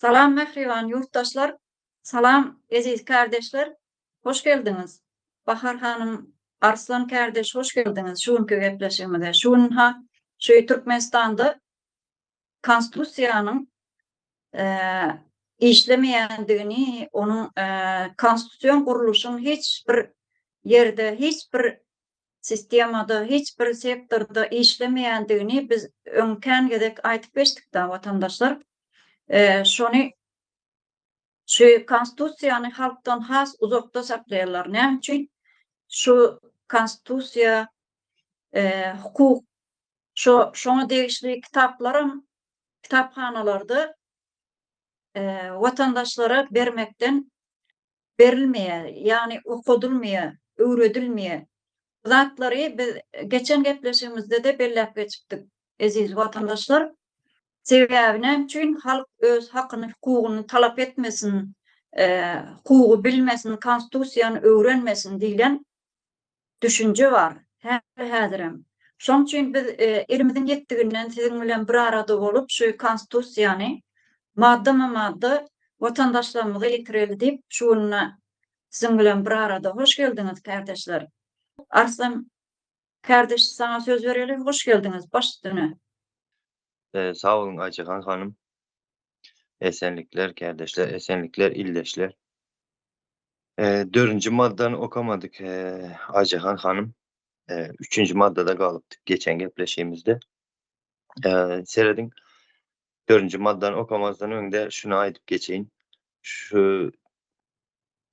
Salam mähriban ýurtdaşlar, salam eziz kärdeşler, hoş geldiňiz. Bahar hanym, Arslan kärdeş hoş geldiňiz şu günki gepleşigimize. Şu gün ha şu Türkmenistanda konstitusiýanyň işlemeýändigini, onuň konstitusion gurluşyň hiç bir ýerde, hiç bir sistemada, hiç bir sektorda işlemeýändigini biz öň kän gezek aýdyp geçdik-dä watandaşlar. Şony şu konstitusiýany halkdan has uzakda saklaýarlar. Näme üçin? Şu konstitusiýa, hukuk, şo şoňa degişli kitaplaram kitaphanalarda watandaşlara bermekden berilmeýär, ýagny okadylmaýar, öwredilmeýär. Bu zatlary biz geçen gepleşigimizde-de belläp geçipdik, eziz watandaşlar. Sebäbi näme üçin halk öz hakyny, hukugyny talap etmesin, hukugy bilmesin, konstitusiýany öwrenmesin diýlen düşünje bar häli-häzirem. Şonuň üçin biz elimiziň ýetdiginden siziň bilen bir arada bolup şu Konstitusiýany maddama-madda watandaşlarymyza ýetireli diýip şu gün siziň bilen bir arada. Hoş geldiňiz kärdeşler. Arslan kärdeş saňa söz bereli hoş geldiňiz baş üstüne. Sag boluň Aýjahan hanym. Esenlikler kärdeşler, esenlikler ildeşler. Dördünji maddany okamadyk Aýjahan hanym. Üçünji maddada galypdyk geçen gepleşigimizde. Serediň, dördünji maddany okamazdan öňde şuny aýdyp geçeýin. Şu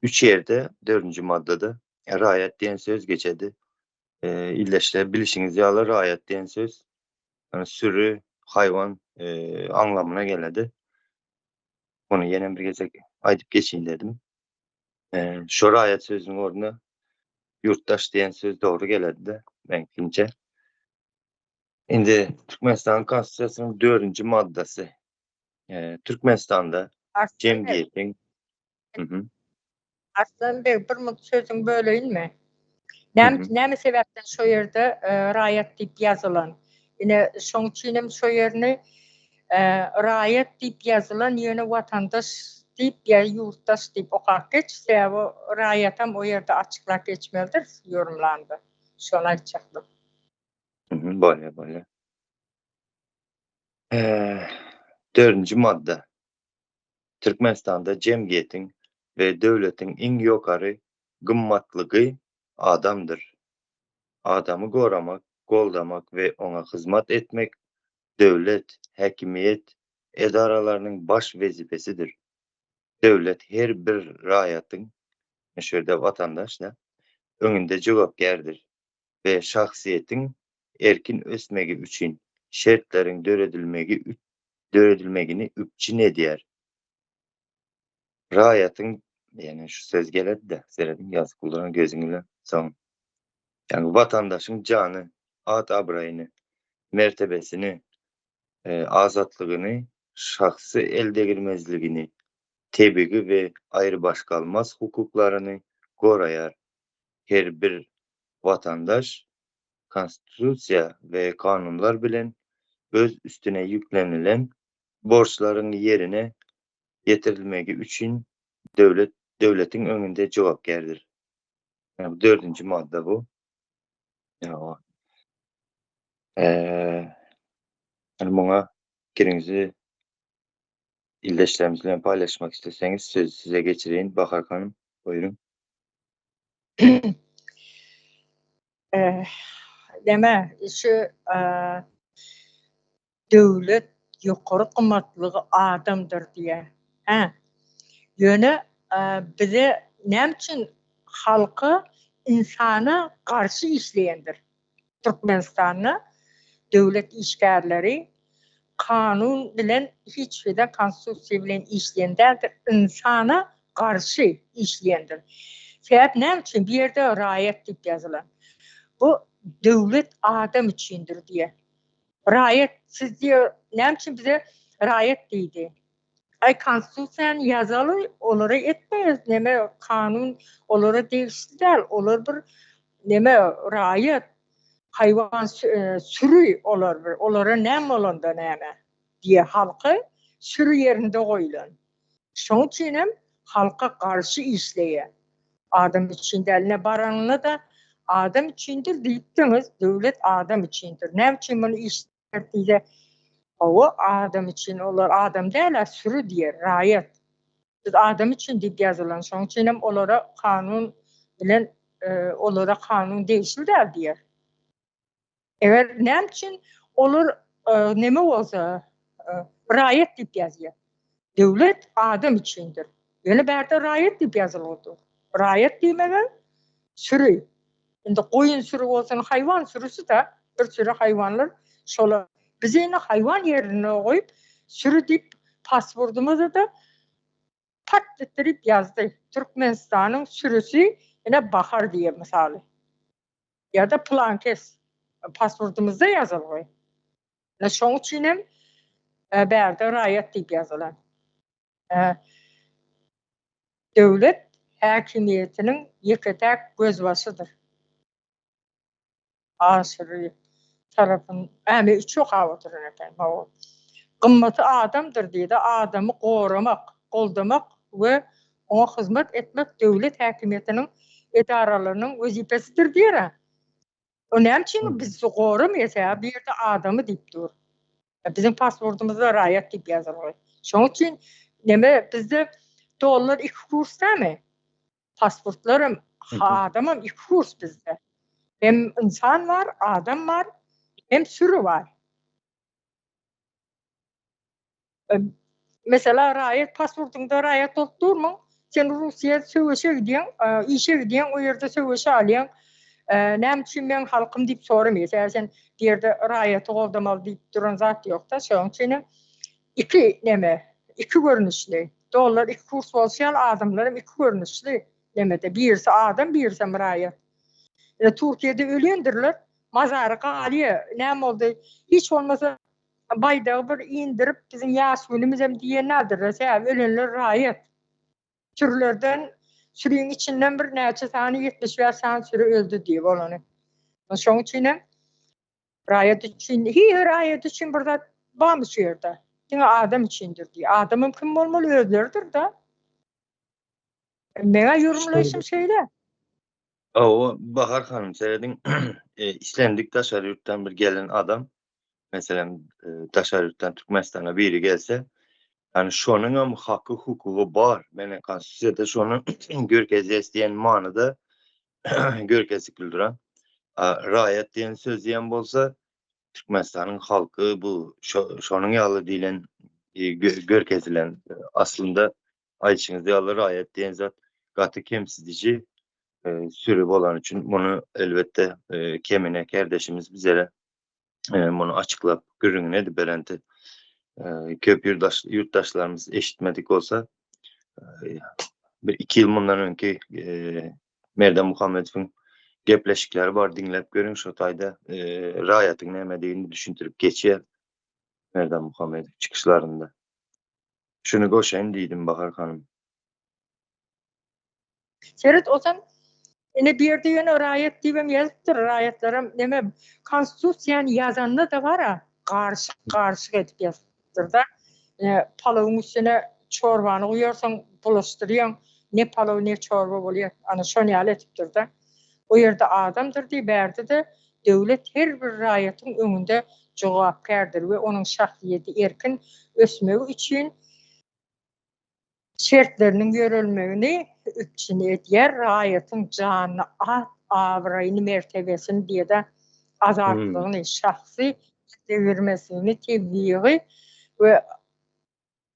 üç ýerde dördünji maddada raýat diýen söz geçedi. Ildeşler bilişiňiz ýaly raýat diýen söz süri, haýwan aňlamyna geledi. Muny ýene bir gezek aýdyp geçeýin dedim. Şo raýat sözüniň ornuna ýurtdaş diýen söz dogry gelerdi-de, meň pikirimçe. Indi Türkmenistanyň Konstitusiýasynyň dördünji maddasy. Türkmenistanda jemgyýetiň Arslan beg bir mugt sözüňi böleýinmi? Näme näme sebäpden şo ýerde raýat diýip ýazylan? Ine şoň üçinem şo ýerini raýat diýip ýazylan ýöne watandaş diýip ýa ýurtdaş diýip okap geç sebäbi raýatam o ýerde açyklap geçmelidir ýorumlanda. Şony aýtjakdym. Bolýar bolýar. Dördünji madda. Türkmenistanda jemgyýetiň we döwletiň iň ýokary gymmatlygy adamdyr. Adamy goramak, goldamak we oňa hyzmat etmek döwlet, häkimiýet edaralarynyň baş wezipesidir. Döwlet her bir raýatyň, şu ýerde watandaş da, öňünde jogapkärdir we şahsyýetiň erkin ösmegi üçin şertleriň döredilmegi döredilmegini üpjün edýär. Raýatyň, ýene şu söz geledi-de, serediň ýazyp duran gözüň bilen soň. Ýagny watandaşyň jany, at-abraýyny, mertebesini, azatlygyny, şahsy eldegrilmezligini, tebigy we aýrybaşgalmaz hukuklaryny goraýar. Her bir watandaş Konstitusiýa we kanunlar bilen öz üstüne ýüklenilen borçlaryň ýerine ýetirilmegi üçin döwlet döwletiň öňünde jogapkärdir. Ýa bu dördünji madda bu. Ýa Eee muňa pikiriňizi ildeşlerimiz bilen paýlaşmak isleseňiz sözi size geçireýin Bahar hanym, buýruň. Näme, şu döwlet ýokary gymmatlygy adamdyr diýýär. Hä. Ýöne bize näme üçin halka, ynsana garşy işleýändir? Türkmenistanda döwlet işgärleri kanun bilen hiç hili konstitusiýa bilen işleýän däldir, ynsana garşy işleýändir. Sebäp näme üçin? Bu ýerde raýat diýip ýazylan. Bu döwlet adam üçindir diýýär. Raýat siz diýýär, näme üçin bize raýat diýdi? Aý konstitusiýany ýazaly, olara etmeýäs, neme kanun olara degişli däl, olar bir neme raýat, haýwan süri olar bir, olara näme bolanda näme diýýär halky. Süri ýerinde goýlan. Şoň üçin hem halka garşy işleýär. Adam üçin däl. Ine baranyna-da adam üçindir diýipdiňiz, döwlet adam üçindir. Näme üçin muny işler diýse, hawa adam üçin, olar adam däl-ä, süri diýer, raýat. Biz adam üçin diýip ýazylan, şoň üçin hem olara kanun bilen olara kanun degişli däl diýer. Eger näme üçin olar neme bolsa raýat diýip ýazýar. Döwlet adam üçindir. Ýöne bärde raýat diýip ýazylyp dur. Raýat diýmegem süri. Indi goýun süri bolsun, haýwan sürüsi-de, bir süri haýwanlar şolar. Bizi indi haýwan ýerine goýup, süri diýip pasportymyzda-da pat etdirip ýazdy. Türkmenistanyň sürüsi ine Bahar diýen mysaly. Ýa-da pylankes pasportymyzda ýazylgy. Ine şoň üçin hem bärde raýat diýip ýazylan. Döwlet häkimiýetiniň ýeke-täk gözbaşydyr. Aşyry tarapyn, ä men üç okap oturan eken, hawa. Gymmaty adamdyr diýdi, adamy goramak, goldamak we oňa hyzmat etmek döwlet häkimiýetiniň edaralarynyň wezipesidir diýer-ä. O näme üçin bizi goramaýar, sebäbi bu ýerde adamy diýip dur. Biziň pasportymyzda raýat diýip ýazylgy. Şonuň üçin neme bizde dollar iki kurs dämi? Pasportlaram, adamam iki kurs bizde. Hem ynsan bar, adam bar, hem süri bar. Mesela raýat pasportyňda raýat bolup durmyň, sen Russiýa söweşe gidýäň, işe gidýäň, o ýerde söweşe alýaň. Näme üçin meň halkym diýip soramaýar. Sebäbi sen bu ýerde raýaty goldamaly diýip duran zat ýok-da. Şonuň üçin hem iki neme, iki görnüşli. Dollar iki kurs bolşy ýaly adamlar hem iki görnüşli nemede. Birisi adam, birisem raýat. Ine Türkiýede ölendirler, mazary galýar. Näme boldy? Hiç bolmasa baýdagy bir indirip biziň ýaş günümizem diýen däldirler. Sebäbi ölenler raýat. Sürülerden sürüň içinden bir näçe sany 75 sany sürü öldi diýip bolany. Şoň üçin hem raýat üçin hi raýat üçin bir zat barmy şu ýerde? Diňe adam üçindir diýip. Adamam kim bolmaly özleridir da. Meňe ýorumlaýşym şeýle. Hawa, Bahar hanym serediň, islendik daşary ýurtdan bir gelen adam, meselem, daşary ýurtdan Türkmenistana biri gelse, ýani şonuňam haky, hukugy bar. Meniň konstitusiýada şony görkezýäs diýen manyda görkezip duran. Raýat diýen söz diýen bolsa, Türkmenistanyň halky bu şonuň ýaly diýlen görkezilen aslynda Aýdyşyňyz ýaly raýat diýen zat gaty kemsidiji süri bolany üçin muny elbetde Kemine kärdeşimiz bizere muny açyklap gürrüňini edip berenti. Köp ýurtdaşlarymyz eşitmedik bolsa bir iki ýyl mundan öňki Merdan Muhammedowyň gepleşikleri bar diňläp görüň şo taýda raýatyň nämedigini düşündirip geçýär Merdan Muhammedow çykyşlarynda. Şuny goşaýyn diýdim Bahar hanym. Seret ozan ine bu ýerde ýöne raýat diýibem ýazypdyr raýatlaram neme konstitusiýany ýazanda-da bara garyşyk garyşyk edip ýazypdyrda ine palawyň üstüne çorbany guýarsaň bulaşdyrýaň ne palaw ne çorba bolýar ana şon ýaly edipdirda o ýerde adamdyr diý bärde-de Döwlet her bir raýatyň öňünde jogapkärdir we onuň şahsyýeti erkin ösmegi üçin şertleriniň ýörelmegini üpjün edýär, raýatyň janyny, at-abraýyny, mertebesini diýe-de azatlygyny, şahsy degirmesini tebigy we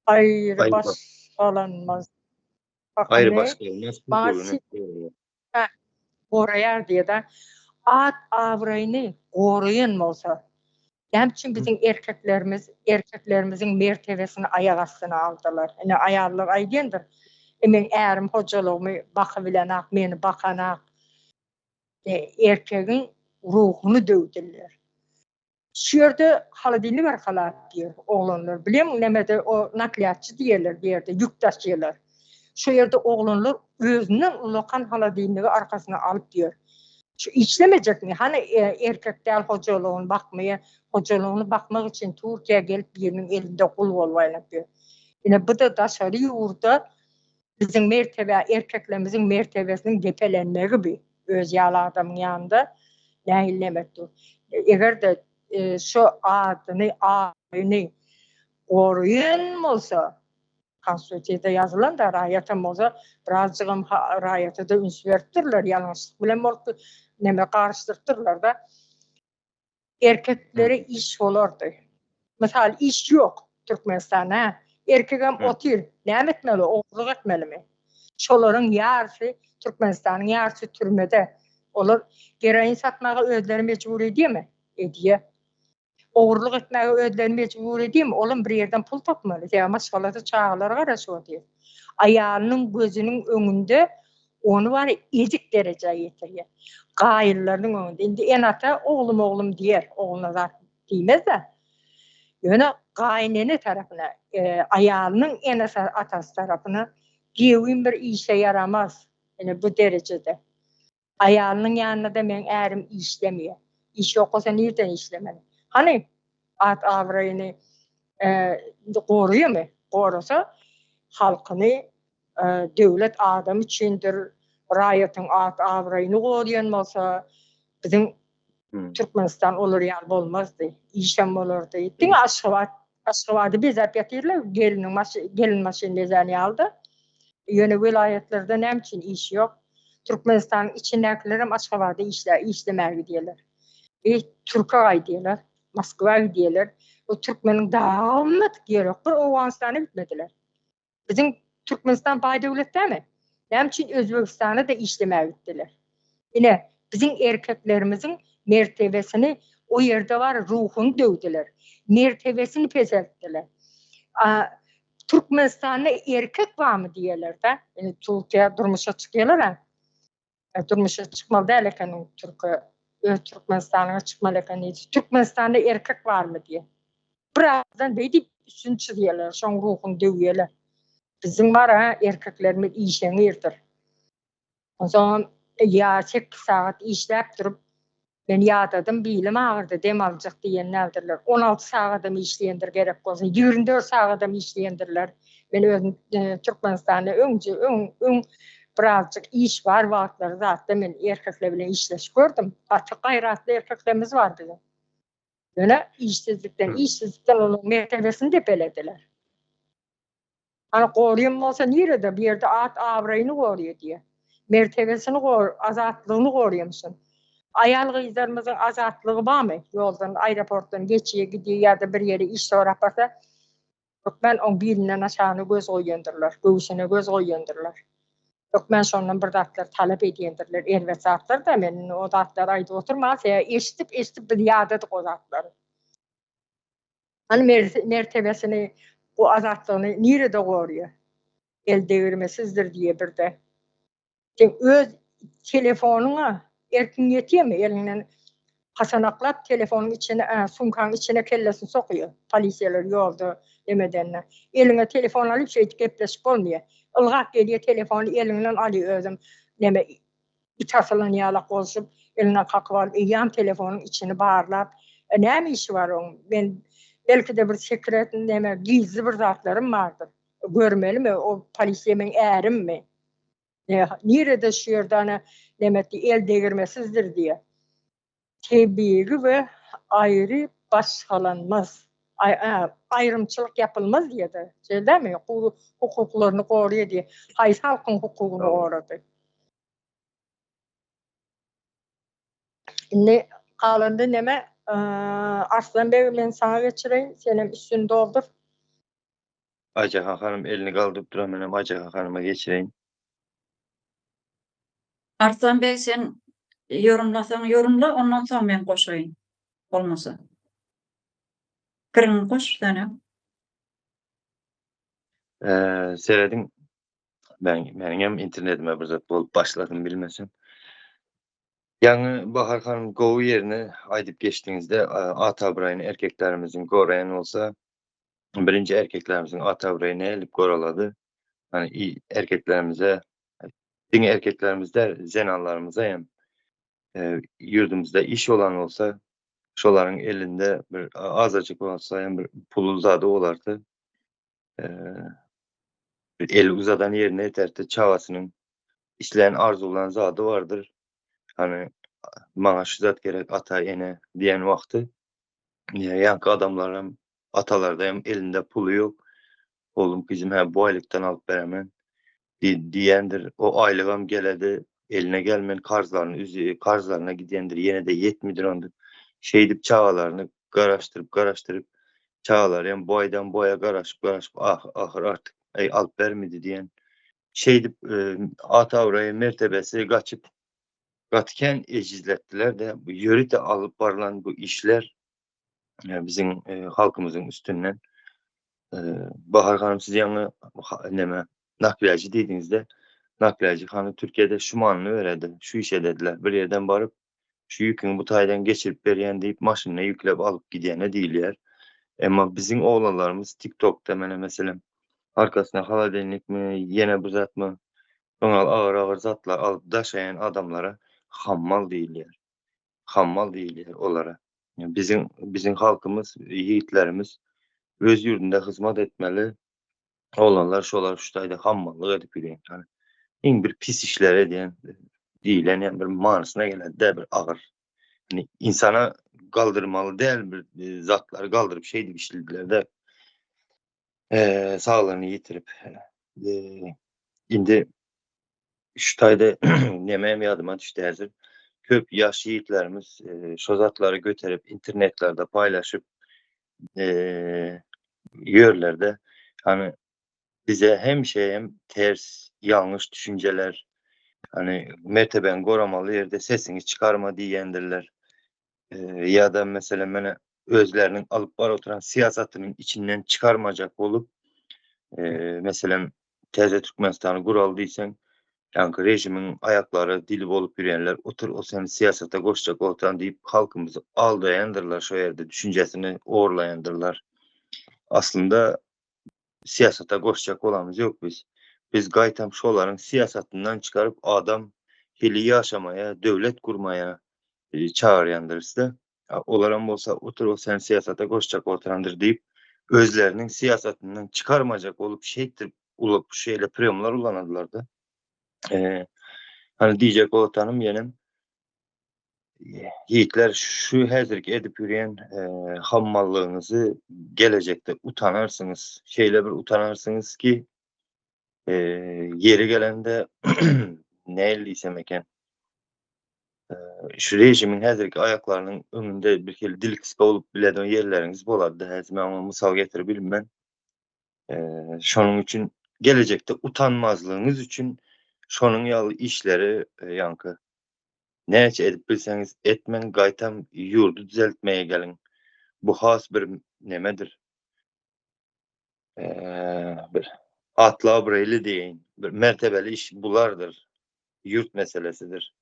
aýrybaşgalanmaz hakyny goraýar diýýär-de. At-abraýyny goraýan bolsa, näme üçin biziň erkeklerimiz erkeklerimiziň mertebesini aýak astyna aldylar? Ine, aýallar aýdýandyr, E, meň ärim hojalygymy bakybilenak, meni bakanak. Erkegiň ruhuny döwdüler. Şu ýerde holodilnik arkalap diýer oglanlar. Bilýäňmi nämede o naklýatçy diýerler bu ýerde ýük daşýarlar. Şu ýerde oglanlar özünden ullakan holodilnigi arkasyna alyp diýer. Şu işlemejekmi? Hany erkek däl hojalygyny bakmaýa, hojalygyny bakmak üçin Türkiýä gelip biriniň elinde gul bolup aýlanyp ýör. Ine bu-da daşary ýurda biziň mertebe, erkeklerimiziň mertebesiniň depelenmegi bi. Öz ýaly adamyň ýanynda nähili nemet dur. Eger-de şu adyny, abraýyny goraýan bolsa, Konstitusiýada ýazylan-da, raýatam bolsa, birazjygam raýata-da üns beripdirler, ýalňyşlyk bilen bolup, neme garyşdyrypdyrlar-da. Erkeklere iş bolardy. Mysal, iş ýok Türkmenistanda, hä? Erkegem otyr, näme etmeli, ogurlyk etmelimi? Şolaryň ýarysy, Türkmenistanyň ýarysy türmede. Olar geroin satmaga özleri mejbur edýärmi? Edýär. Ogurlyk etmäge özlerini mejbur edýärmi? Olam bir ýerden pul tapmaly. Sebäbi maşgalasy, çagalary garaşyp otyr. Aýalynyň gözüniň öňünde ony bar ezik derejä ýetirýär. Gaýynlarynyň öňünde. Indi ene-ata oglum oglum diýer, ogluna zat diýmez-de. Ýöne gaýynene tarapyna, aýalynyň ene-atasy tarapyna giýewim bir işe ýaramaz. Ine bu derejede. Aýalynyň ýanynda-da meň ärim işlemeýär. Iş ýok bolsa nirden işlemeli? Hany, at-abraýyny goraýamy? Gorasa, halkyny, döwlet adam üçindir, raýatyň at-abraýyny goraýan bolsa, biziň Türkmenistan olar ýaly bolmazdy. Işem bolardy. Diňe Aşgabat, Aşgabady bezäp ýatyrlar, gelniň maşy, gelin maşyny bezän ýaly-da. Ýöne welaýatlarda näme üçin iş ýok? Türkmenistanyň içindäkilerem Aşgabada işlä, işlemäge gidýärler. E, Türke gaýdýarlar, Moskwa gidýärler. O türkmeniň dagylmadyk ýeri ýok. Bir Owganystana gitmediler. Biziň Türkmenistan baý döwlet dälmi? Näme üçin Özbegistana-da işlemäge gitdiler? Ine, biziň erkeklerimiziň mertebesini o ýerde bar ruhuny döwdüler. Mertebesini peseltdiler. A Türkmenistanda erkek barmy diýerler-de. Indi Türkiýä durmuşa çykýarlar-a. Durmuşa çykmaly däl eken türke. Öz Türkmenistanyňa çykmaly eken diýdi. Türkmenistanda erkek barmy diýe. Birazdan beýdip üstüni çyzýarlar, şoň ruhuny döwýärler. Biziň bar-a erkeklerimiz işeňňirdir. Onsoňam ýa sekiz sagat işläp durup, men ýadadym, bilim agyrdy, dem aljak diýen däldirler. 16 sagadam işleýändir gerek bolsa, 24 sagadam işleýändirler. Men özüm Türkmenistanda öňje, öň, öň birazjyk iş bar wagtlary zatda men erkekler bilen işleşip gördüm. Gaty gaýratly erkeklerimiz bar biziň. Ýöne işsizlikden, işsizlikden olaryň mertebesini depelediler. Hany gorýan bolsa nirede bu ýerde at abraýyny gorýa diýe. Mertebesini gor, azatlygyny gorýamyşyn. Aýal gyzlarymyzyň azatlygy barmy? Ýoldan, aeroportdan geçýe gidýe ýa-da bir ýere iş sorap barsa, hökmän oň bilinden aşagyna göz goýýandyrlar, göwsüne göz goýýandyrlar. Hökmän şondan bir zatlar talap edýändirler, erbet zatlar-da, men indi o zatlary aýdyp oturman, sebäbi eşidip-eşidip biz ýadadyk o zatlary. Hany mertebesini, bu azatlygyny nirede gorýar? El degirmesizdir diýe birde. Sen öz telefonyňa erkiň ýetýärmi? Eliňden hasanaklap telefonyň içine, sumkaň içine kellesini sokýar polisiýalar ýolda nemedende. Eliňe telefon alyp şeýdip gepleşip bolmaýar. Ylgap gelýär telefony eliňden alýar özem neme It asylan ýalak bolşup, eline kakyp alyp, eýýäm telefonyň içini barlap, E, näme işi bar oň? Men, belki-de bir sekret, näme, gizli bir zatlarym bardyr. Görmelimi, o polisiýa meň ärimmi? Ne, nirede şu ýerde ana, näme etdi, el degirmesizdir diýýär. Tebigy we aýry başgalanmaz. Aýrymçylyk ýapylmaz diýýär-de. Şeýle dälmi? Hukuklaryny goraýar diýýär. Haýsy halkyň hukugyny gorady? Indi galanda neme? Arslan beg men saňa geçireýin, senem üstüni doldur. Aýjahan hanym elini galdyryp duran menem Aýjahan hanyma geçireýin. Arslan beg sen ýorumlasaň ýorumla ondan soň men goşaýyn bolmasa. Pikiriňi goş senem. Serediň men meniňem internetime bir zat bolup başladym bilmesem. Ýaňy Bahar hanym gowy ýerini aýdyp geçdiňizde at abraýyny erkeklerimiziň goraýan bolsa birinji erkeklerimiziň at abraýy nädip goralady? Hani erkeklerimize diňe erkeklerimiz däl zenanlarymyza hem. Ýurdumyzda iş bolan bolsa, şolaryň elinde bir azajyk bolsa hem bir puly zady bolardy. Bir eli uzadan ýerine ýeterdi. Çagasynyň islän arzuwlan zady bardyr. Hany maňa şu zat gerek ata ene diýen wagty ýaňky adamlaram atalarda hem elinde puly ýok. Oglum gyzym hä bu aýlykdan alyp beremen diýendir. O aýlygam geledi eline gelmen karzlaryny üzi karzlaryna gidýändir ýene-de ýetmidir onda. Şeýdip çagalaryny garaşdyryp garaşdyryp çagalary hem bu aýdan bu aýa garaşyp garaşyp ahyr artyk eý alyp bermedi diýen. Şeýdip at abraýy mertebesi gaçyp gaty kän ejizletdiler-de bu ýörite alyp barylan bu işler biziň halkymyzyň üstünden. Bahar hanym siz ýaňy neme naklýajy diýdiňizde naklýajy hany Türkiýede şu manyny beredi şu iş edediler bir ýerden baryp şu ýüküňi bu taýdan geçirip berýän diýip maşynyna ýükläp alyp gidýäne diýilýär. Emma biziň oglanlarymyz TikTokda mene meselem arkasyna holodelnikmi ýene bir zatmy şoňa agyr agyr zatlar alyp daşaýan adamlara hammal diýilýär. Hammal diýilýär olara. Biziň biziň halkymyz ýigitlerimiz öz ýurdunda hyzmat etmeli. Oglanlar şolar şu taýda hammallyk edip ýörýän. Ýani iň bir pis işleri edýän diýilen ýa bir manysyna gelende bir agyr. Ýani insana galdyrmaly däl bir e, zatlary galdyryp şeýdip işlediler-de e, saglygyny ýitirip. E, indi şu taýda neme hem ýadyma düşdi häzir. Köp ýaş ýigitlerimiz e, şo zatlary göterip internetlerde paýlaşyp e, ýörlerde hani bize hemişe hem ters ýalňyş düşünjeler hani mertebäňi goramaly ýerde sesiňi çykarma diýendirler. E, ýa-da meselem mene özleriniň alyp baryp oturan syýasatynyň içinden çykarmajak bolup e, meselem Täze Türkmenistany guraly diýseň, ýaňky režimiň aýaklary dili bolup ýörýänler otur o seni syýasata goşjak otan diýip halkymyzy aldaýandyrlar şo ýerde düşünjesini ogurlaýandyrlar. Aslynda syýasata goşjak bolamyz ýok biz. Biz gaýtam şolaryň syýasatyndan çykaryp adam hili ýaşamaýa, döwlet gurmaýa çagyrýandyrys-da. Olaram bolsa otur o seni syýasata goşjak oturandyr diýip, özleriniň syýasatyndan çykarmajak bolup şeýtdirip ulup şeýle priýomlar ulanadylar-da. Hany diýjek otanym ýenem ýigitler şu häzirki edip ýörýän hammallygyňyzy gelejekde utanarsyňyz. Şeýle bir utanarsyňyz ki, ýeri gelende nähili diýsem eken, şu režimiň häzirki aýaklarynyň öňünde bir hili dil gysga bolup bileden ýerleriňiz bolardy. Häzir men oňa mysal getirip bilmen. Şonuň üçin gelejekde utanmazlygyňyz üçin şonuň ýaly işleri ýaňky näçe edip bilseňiz etmäň, gaýtam ýurdy düzeltmeye geliň. Bu has bir nemedir? Bir atly abraýly diýeýin, bir mertebeli iş bulardyr. Ýurt meselesidir.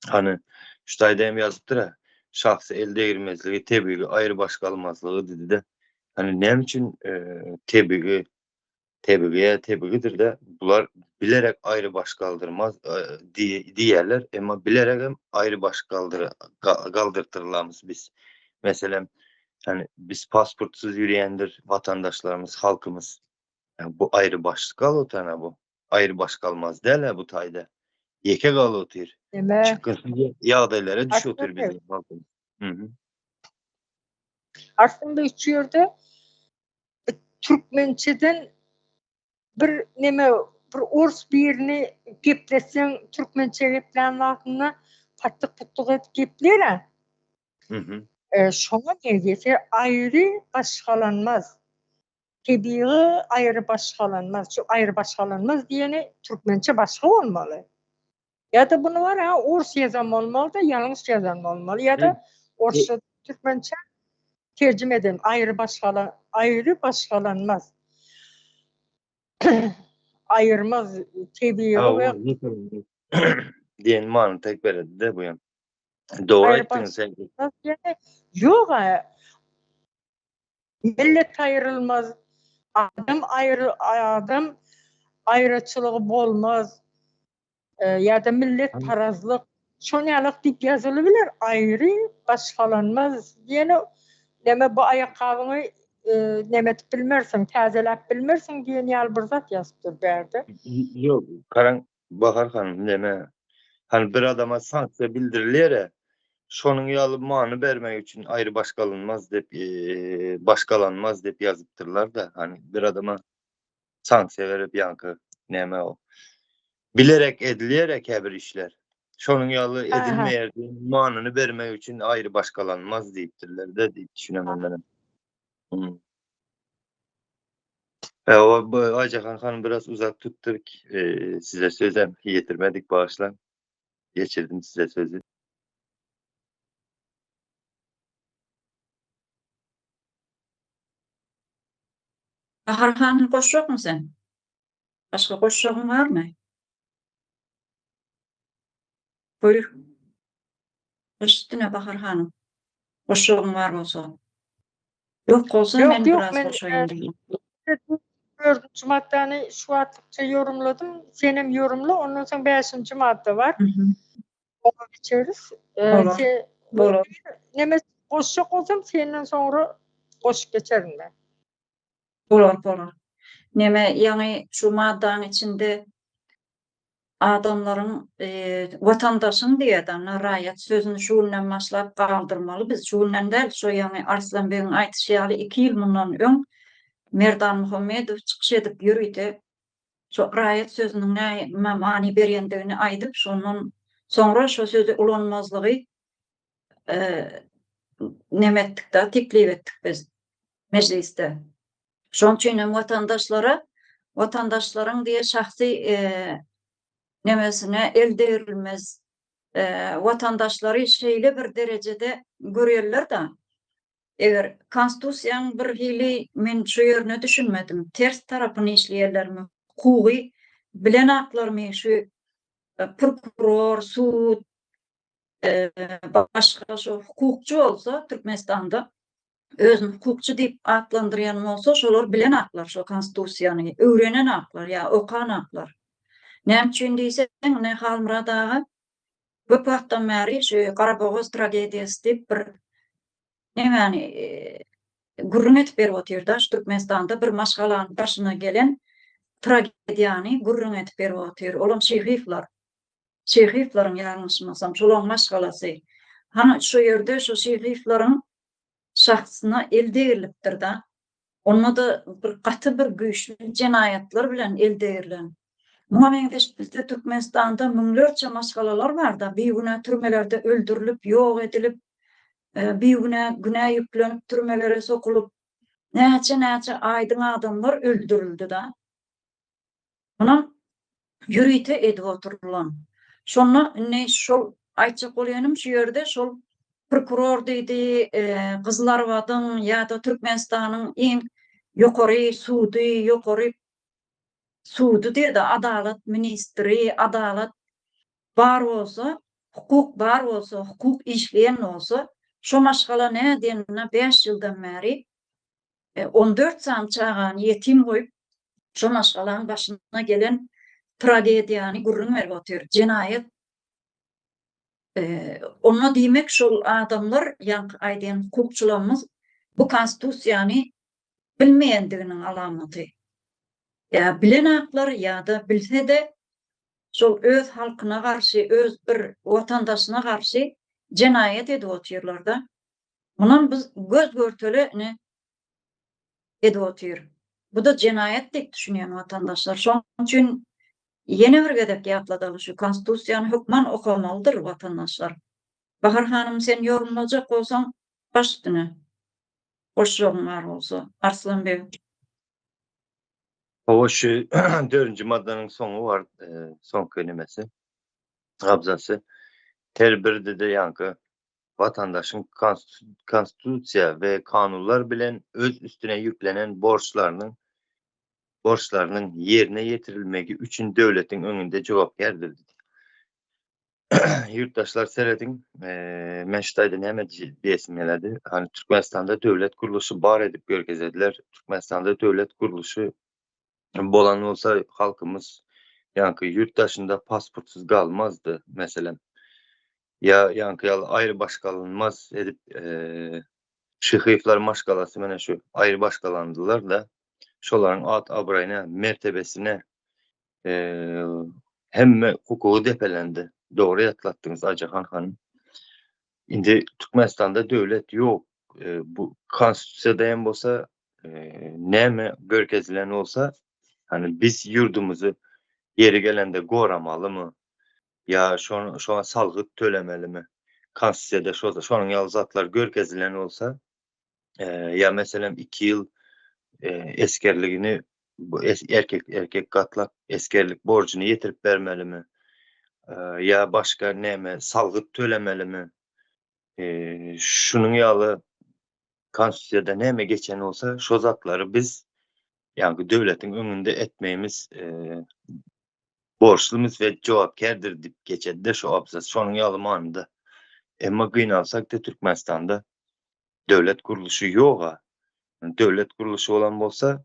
Hany şu taýda hem ýazypdyr-a, şahsy el degirmezligi, tebigy aýrybaş galmazlygy diýdi-de. Hany näme üçin tebigy, tebigy-ä tebigydyr-da, bular bilerek aýrybaş galdyrmaz diýýärler, emma bileregem aýrybaş galdyr galdyrtyrlamyz biz. Meselem, Ýani biz pasportsyz ýürýändir watandaşlarymyz, halkymyz. Ýani bu aýry başlyk galyp otyrana bu. Aýry baş galmaz däl-ä bu taýda. Ýeke galyp otyr. Neme? Çykgynsyz ýagdaýlara düşüp otyr biziň halkymyz. Mhm. Aslynda şu ýerde türkmençeden bir neme bir ors birini gepletseň türkmençe geplän wagtynda patdyk-putdyk edip gepler-ä. Şoňa meňzese aýry başgalanmaz. Tebigy aýry başgalanmaz. Şu aýry başgalanmaz diýeni türkmençe başga bolmaly. Ýa-da buny bar ha ors ýazan bolmaly-da ýalňyş ýazan bolmaly ýa-da orsça türkmençe terjime eden aýry başgala aýry başgalanmaz. Aýyrmaz tebigy we diýen many tek beredi-de bu hem. Dogry aýtdyň sen. Ýok, millet aýrylmaz, adam aýry adam aýraçylygy bolmaz. Ýa-da millet parazlyk. Şon ýalak diýip ýazyly biler, aýry başgalanmaz diýeni neme bu aýakgabyňy neme edip bilmersiň, täzeläp bilmersiň diýen ýaly bir zat ýazypdyr bärde. Ýok, garaň Bahar hanym neme hany bir adama sanksiýa bildirilýär-ä, şonuň ýaly many bermek üçin aýry başgalanmaz diýip başgalanmaz diýip ýazypdyrlar-da, hany bir adama sanksiýa berip ýaňky näme o bilerek edilýär-ä käbir işler. Şonuň ýaly edilmeýär diýen manyny bermek üçin aýry başgalanmaz diýipdirler-de diýip düşünemem menem. Hmm. E, o bu Ayjahan hanım biraz uzak tuttuk. E, size sözem ýetirmedik bagyşlaň. Geçirdim size sözi. Bahar hanym goşjakmy sen? Başga goşjagyň barmy? Buýur. Baş üstüne Bahar hanym. Goşjagyň bar bolsa. Ýok bolsa Ýok, men ýok, biraz men goşaýyn diýdim. Dördünji maddany şu wagtlykça ýorumladym. Senem ýorumla, ondan soň bäşinji madda bar. Oňa geçeris. Bolar. Bolar. Neme goşjak bolsam senden soňra goşup geçerin men. Bolar, bolar. Neme, ýaňy şu maddaň içinde adamlaryň watandaşyň diýýär-de, raýat sözüni şu günden başlap galdyrmaly biz. Şu günden däl, şo ýaňy Arslan begiň aýdyşy ýaly iki ýyl mundan öň Merdan Muhammedow çykyş edip ýörite şo raýat sözüniň näme many berýändigini aýdyp, şondan soňra şo sözi ulanmazlygy neme etdik-de, teklip etdik biz mejlisde. Şonuň üçin hem watandaşlara watandaşlaryň diýe şahsy nemesine el degrilmez. Watandaşlary şeýle bir derejede görýärler-de, eger konstitusiýanyň bir hili men şu ýerine düşünmedim, ters tarapyny işleýärlermi, hukugy bilenaklarmy şu prokuror, sud, başga şu hukukçy bolsa Türkmenistanda özüni hukukçy diýip atlandyrýan bolsa, şolar bilen aklar şo konstitusiýany, öwrenen aklar ýa okan aklar. Näme üçin diýseň, ine Halmyrat aga köp wagtdan bäri şu Garabogaz tragediýasy diýip bir nemäni gürrüň edip berip otyr-da, şu Türkmenistanda bir maşgalanyň başyna gelen tragediýany gürrüň edip berip otyr. Olam Şyhyýewler. Şyhyýewleriň ýalňyşmasam, şolaryň maşgalasy. Hany şu ýerde şu Şyhyýewleriň şahsyna el degrilipdir-da. Onda-da bir gaty bir güýçli jenaýatlar bilen el degrilen. Muňa meňzeş bizde Türkmenistanda müňlerçe maşgalalar bar-da, bigünä türmelerde öldürilip, ýok edilip, bigünä günä ýüklenip türmelere sokulyp, näçe-näçe aýdyň adamlar öldürildi-da. Munam ýörite edip oturylan. Şonda indi şol aýtjak bolýanym şu ýerde şol prokuror diýdi, Gyzylarbadyň ýa-da Türkmenistanyň iň ýokary sudy, ýokary sudy diýdi, adalat ministri, adalat bar bolsa, hukuk bar bolsa, hukuk işleýän bolsa, şo maşgala nädenine 5 ýyldan bäri 14 sany çagany ýetim goýup, şo maşgalaň başyna gelen tragediýany gürrüň berip otyr. Jenaýat Onda diýmek şol adamlar, ýaňky aýdýan hukukçylarymyz bu konstitusiýany bilmeýändiginiň alamaty. Ýa bilenaklar ýa-da bilse-de şol öz halkyna garşy, öz bir watandaşyna garşy jenaýat edip otyrlar-da. Munam biz göz görtele ine edip otyr. Bu-da jenaýat diýip düşünýän watandaşlar. Şonuň üçin ýene bir gezek ýatladaly şu konstitusiýany hökman okamalydyr watandaşlar. Bahar hanym sen ýorumlajak bolsaň baş üstüne. Goşjagyň bar bolsa. Arslan beg. Hawa şu dördünji maddanyň soňy bar, soňky nemesi, abzasy. Her birde-de ýaňky watandaşyň Konstitusiýa we kanunlar bilen öz üstüne ýüklenen borçlarynyň borçlarynyň ýerine ýetirilmegi üçin döwletiň öňünde jogapkärdir diýdi. Ýurtdaşlar serediň, men şu taýda näme diýesim geledi? Hani Türkmenistanda döwlet gurluşy bar edip görkezediler. Türkmenistanda döwlet gurluşy bolan bolsa halkymyz ýaňky ýurt daşynda pasportsyz galmazdy, meselem. Ýa ýaňky ýaly aýrybaşgalanmaz edip Şyhyýewler maşgalasy mene şu aýrybaşgalandylar-da, şolaryň at-abraýyna, mertebesine hemme hukugy depelendi. Dogry ýatlatdyňyz Ajahan hanym. Indi Türkmenistanda döwlet ýok. Bu konstitusiýada hem bolsa näme görkezilen bolsa, hani biz ýurdumyzy ýeri gelende goramalymy ýa şoňa salgyt tölemelimi? Konstitusiýada şo şonuň ýaly zatlar görkezilen bolsa, ýa meselem 2 ýyl esgerligini bu erkek erkek gatlak esgerlik borjuny ýetirip bermelimi? Ýa başga näme salgyt tölemelimi? Şunuň ýaly konstitusiýada näme geçen bolsa, şo zatlary biz ýagny döwletiň öňünde etmegimiz borçlumyz we jogapkärdir diýip geçedi-de şo abzas. Şonuň ýaly manyda. Emma gynansak-da Türkmenistanda döwlet gurluşy ýog-a. Döwlet gurluşy bolan bolsa,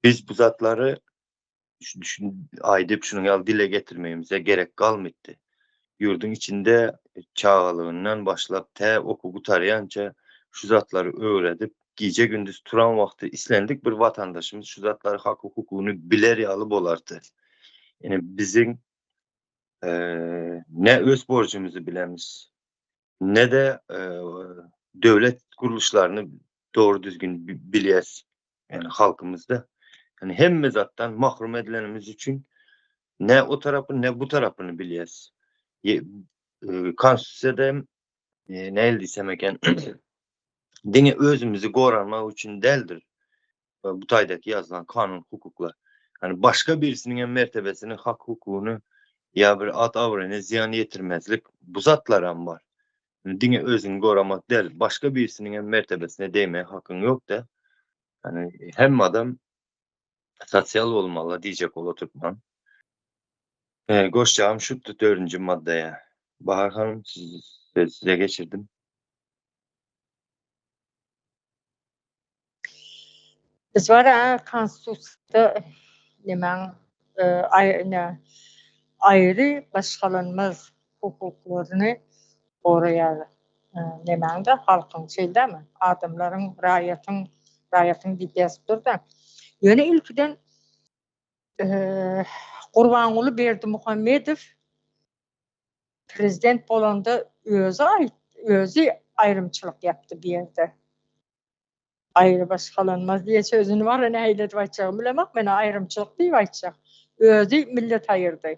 biz bu zatlary aýdyp şunuň ýaly dile getirmegimize gerek galmytdy. Ýurduň içinde çagalygyndan başlap tä okuw gutarýança şu zatlary öwredip, gije-gündiz turan wagty islendik bir watandaşymyz şu zatlary haky-hukugyny biler ýaly bolardy. Ine biziň ne öz borjumyzy bilemiz, ne-de döwlet gurluşlaryny dogry düzgün bilýäs. Yani halkymyzda. Yani hemme zatdan mahrum edilenimiz üçin ne o tarapyny ne bu tarapyny bilýäs. Konstitusiýada hem nähili diýsem eken diňe özümizi goranmak üçin däldir. Bu taýdaky ýazylan kanun hukuklar. Yani başga birisiniň hem mertebesini, hak hukugyny ýa bir at abraýyna zyýan ýetirmezlik bu zatlaram bar. Diňe özüňi goramak däl, başga birisiniň hem mertebesine degmäge hakyň ýok-da. Yani hemme adam sosial bolmaly diýjek bolup oturtman. Goşjagym şutdy dördünji maddaya. Bahar hanym sözi size geçirdim. Biz bar-a konstitusiýada nemäň aýry başgalanmaz hukuklaryny goraýar nemäň-de halkyň şeýle-dämi? Adamlaryň, raýatyň, raýatyň diýip ýazyp dur-da. Ýöne ilkiden Gurbanguly Berdimuhamedow prezident bolanda özi aýt, özi aýrymçylyk ýapdy bu ýerde. Aýrybaşgalanmaz diýen sözüni bar-a nähili edip aýtjagymy bilemok, men-ä aýrymçylyk diýip aýtjak. Özi millet aýyrdy.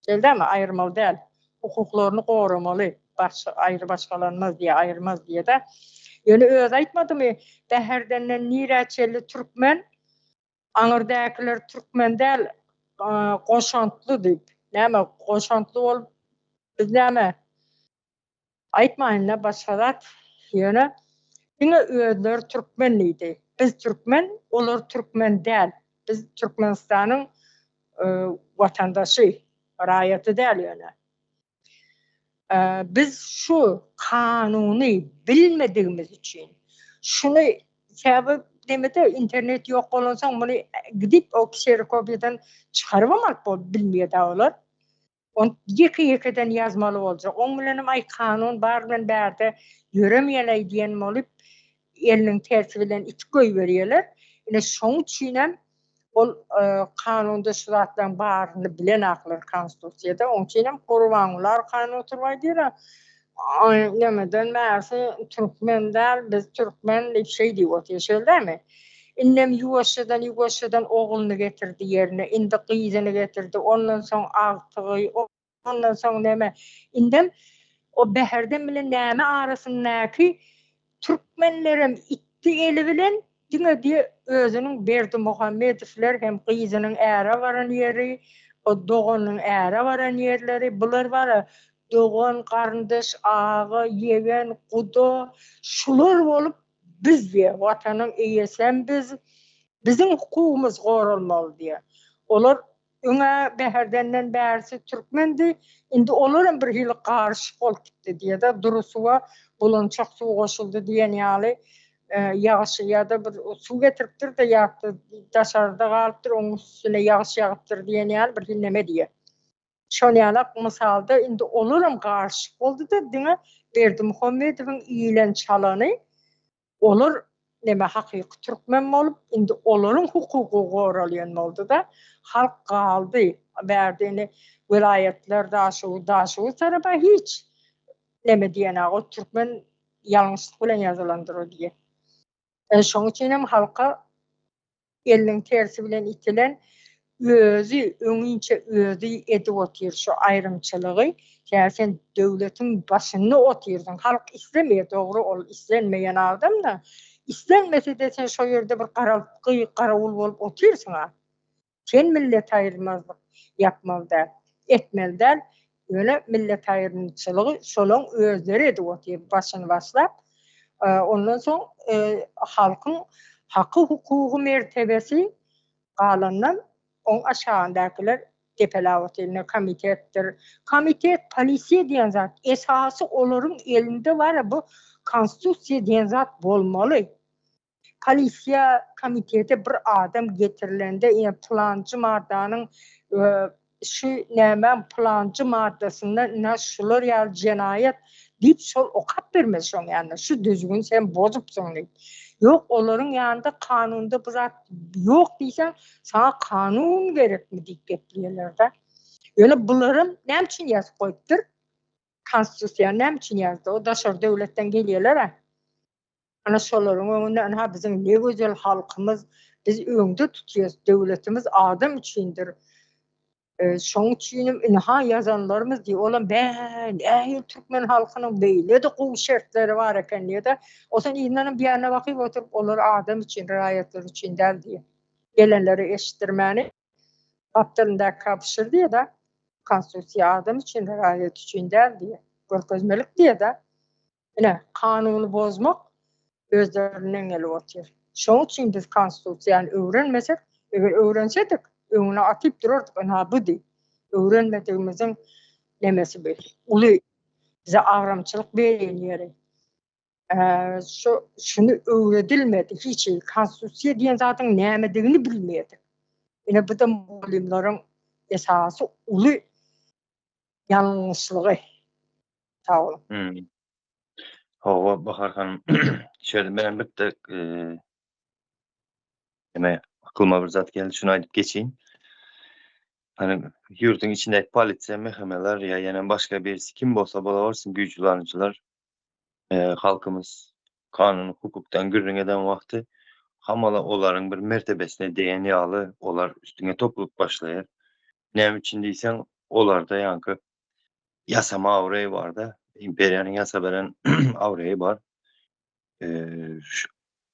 Şeýle dälmi? Aýyrmaly däl. Hukuklaryny goramaly. Baş, aýrybaşgalanmaz diýe, aýyrmaz diýe-de. Ýöne özi aýtmadymy, Bäherdenden nirä çenli türkmen, aňyrdäkiler türkmen däl, goşantly diýip. Näme, goşantly bolup biz näme, Aýtmaýyn-da başga zat, ýöne diňe özleri türkmen diýdi. Biz türkmen, olar türkmen däl. Biz Türkmenistanyň watandaşy, raýaty däl ýöne. Biz şu kanuny bilmedigimiz üçin, şuny sebäbi demede internet ýok bolansoň muny gidip o kserokopiýadan çykarybam alyp bilmeýär-dä olar. Ony ýeke-ýekeden ýazmaly boljak. Oň bilenem aý kanun bar bilen bärde ýöremeýäleý diýen bolup eliniň tersi bilen itip goýberýäler. Ine şoň üçinem ol kanunda şu zatlaryň baryny bilenaklar konstitusiýada. Oň üçinem Gurbanguly arkaýyn oturyp aýdýar-a, aý nemeden bärsi türkmen däl, biz türkmen diýip şeý diýip otyr. Şeýle dälmi? Indem ýuwaşjadan ýuwaşjadan ogluny getirdi ýerine, indi gyzyny getirdi, ondan soň agtygy, ondan soň neme. Indem o Bäherden bilen näme arasyndaky türkmenlerem itdi eli bilen, diňe diýe özüniň Berdimuhamedowler hem gyzynyň äre baran ýeri, o doganynyň äre baran ýerleri, bular bara dogan, garyndaş, aga, ýegen, guda, şular bolup Biz diýýär, Watanyň eýesem biz, biziň hukugymyz goralmaly diýýär. Olar öň-ä Bäherdenden bärisi türkmendi, indi olaram bir hili garyşyk bolup gitdi diýýär-de, dury suwa bulançak suw goşuldy diýen ýaly, ýagyş ýa-da bir suw getiripdir-de ýa-da daşarda galypdyr, onuň üstüne ýagyş ýagypdyr diýen ýaly bir hili neme diýýär. Şol ýalak mysalda indi olaram garyşyk boldy-da, diňe Berdimuhamedowyň iýlen çalany olar neme hakyky türkmen bolup, indi olaryň hukugy goralýan boldy-da, halk galdy. Bärde indi welaýatlar Daşoguz, Daşoguz tarapa hiç neme diýenak, o türkmen ýalňyşlyk bilen ýazylandyr o diýe. Şoň üçinem halka Eliniň tersi bilen itilen özi öňinçe özi edip otyr şu aýrymçylygy sebäbi sen döwletiň başynda otyrsyň halk islemeýär dogry ol islenmeýän adamda islenmesede sen şo ýerde bir garaltgy garawul bolup otyrsyňa sen millet aýyrmazlyk ýapmaly däl etmeli däl Ýöne milletaýrymçylygy şolaň özleri edip otyr başyny başlap. Ondan soň halkyň haky-hukugy mertebesi galandan oň aşagyndakylar depeläp otyr. Ine komitetdir. Komitet, polisiýa diýen zat esasy olaryň elinde bar bu konstitusiýa diýen zat bolmaly. Polisiýa komitete bir adam getirilende ine pylanjy maddanyň şu nämäň pylanjy maddasynda ine şular ýaly jenaýat diýip şol okap bermeli şoň ýanynda şu düzgüni sen bozupsyň diýip. Ýok olaryň ýanynda kanunda bu zat ýok diýseň saňa kanun gerekmi diýip gepleýärler-de. Ýöne bularam näme üçin ýazyp goýupdyr? Konstitusiýany näme üçin ýazdy? O daşary döwletden gelýärler-ä. Ana şolaryň öňünde ynha biziň ne gözel halkymyz, biz öňde tutýas, döwletimiz adam üçindir. Şoň üçinem ynha ýazanlarymyz diýip, olam bä, nähili türkmen halkynyň beýle-de gowy şertleri bar eken diýe-de, onsoň yzyndanam bir ýanyna bakyp oturyp, olar adam üçin, raýatlar üçin däl diýe. Gelenlere eşitdirmäni gapdalyndaky bişir diýe-de, konstitusiýa adam üçin, raýat üçin däl diýe. Görkezmelik diýe-de. Ine, kanuny bozmak özlerinden gelip otyr. Şoň üçin biz konstitusiýany öwrenmesek, eger öwrensedik, öňüne atyp durardyk, ynha bu diýip. Öwrenmedigimiziň nemesi bu. Uly bize agramçylyk berýän ýeri. Şu şuny öwredilmedi hiç hili. Konstitusiýa diýen zadyň nämedigini bilmedik. Ine bu-da mugallymlaryň esasy uly ýalňyşlygy. Sag boluň. Hmm. Hawa, Bahar hanym. Şeýle menem bitte eme aklyma bir zat geldi, şuny aýdyp geçeýin. Hani ýurduň içindäki polisiýa, MHM-ler ýa ýene başga birisi kim bolsa bolawersin güýçlanyjylar halkymyz kanun hukukdan gürrüň eden wagty hamala olaryň bir mertebesine degen ýaly olar üstüňe topulyp başlaýar. Näme üçin diýseň, olarda ýaňky ýasama abraýy bar-da, imperiýanyň ýasa beren abraýy bar.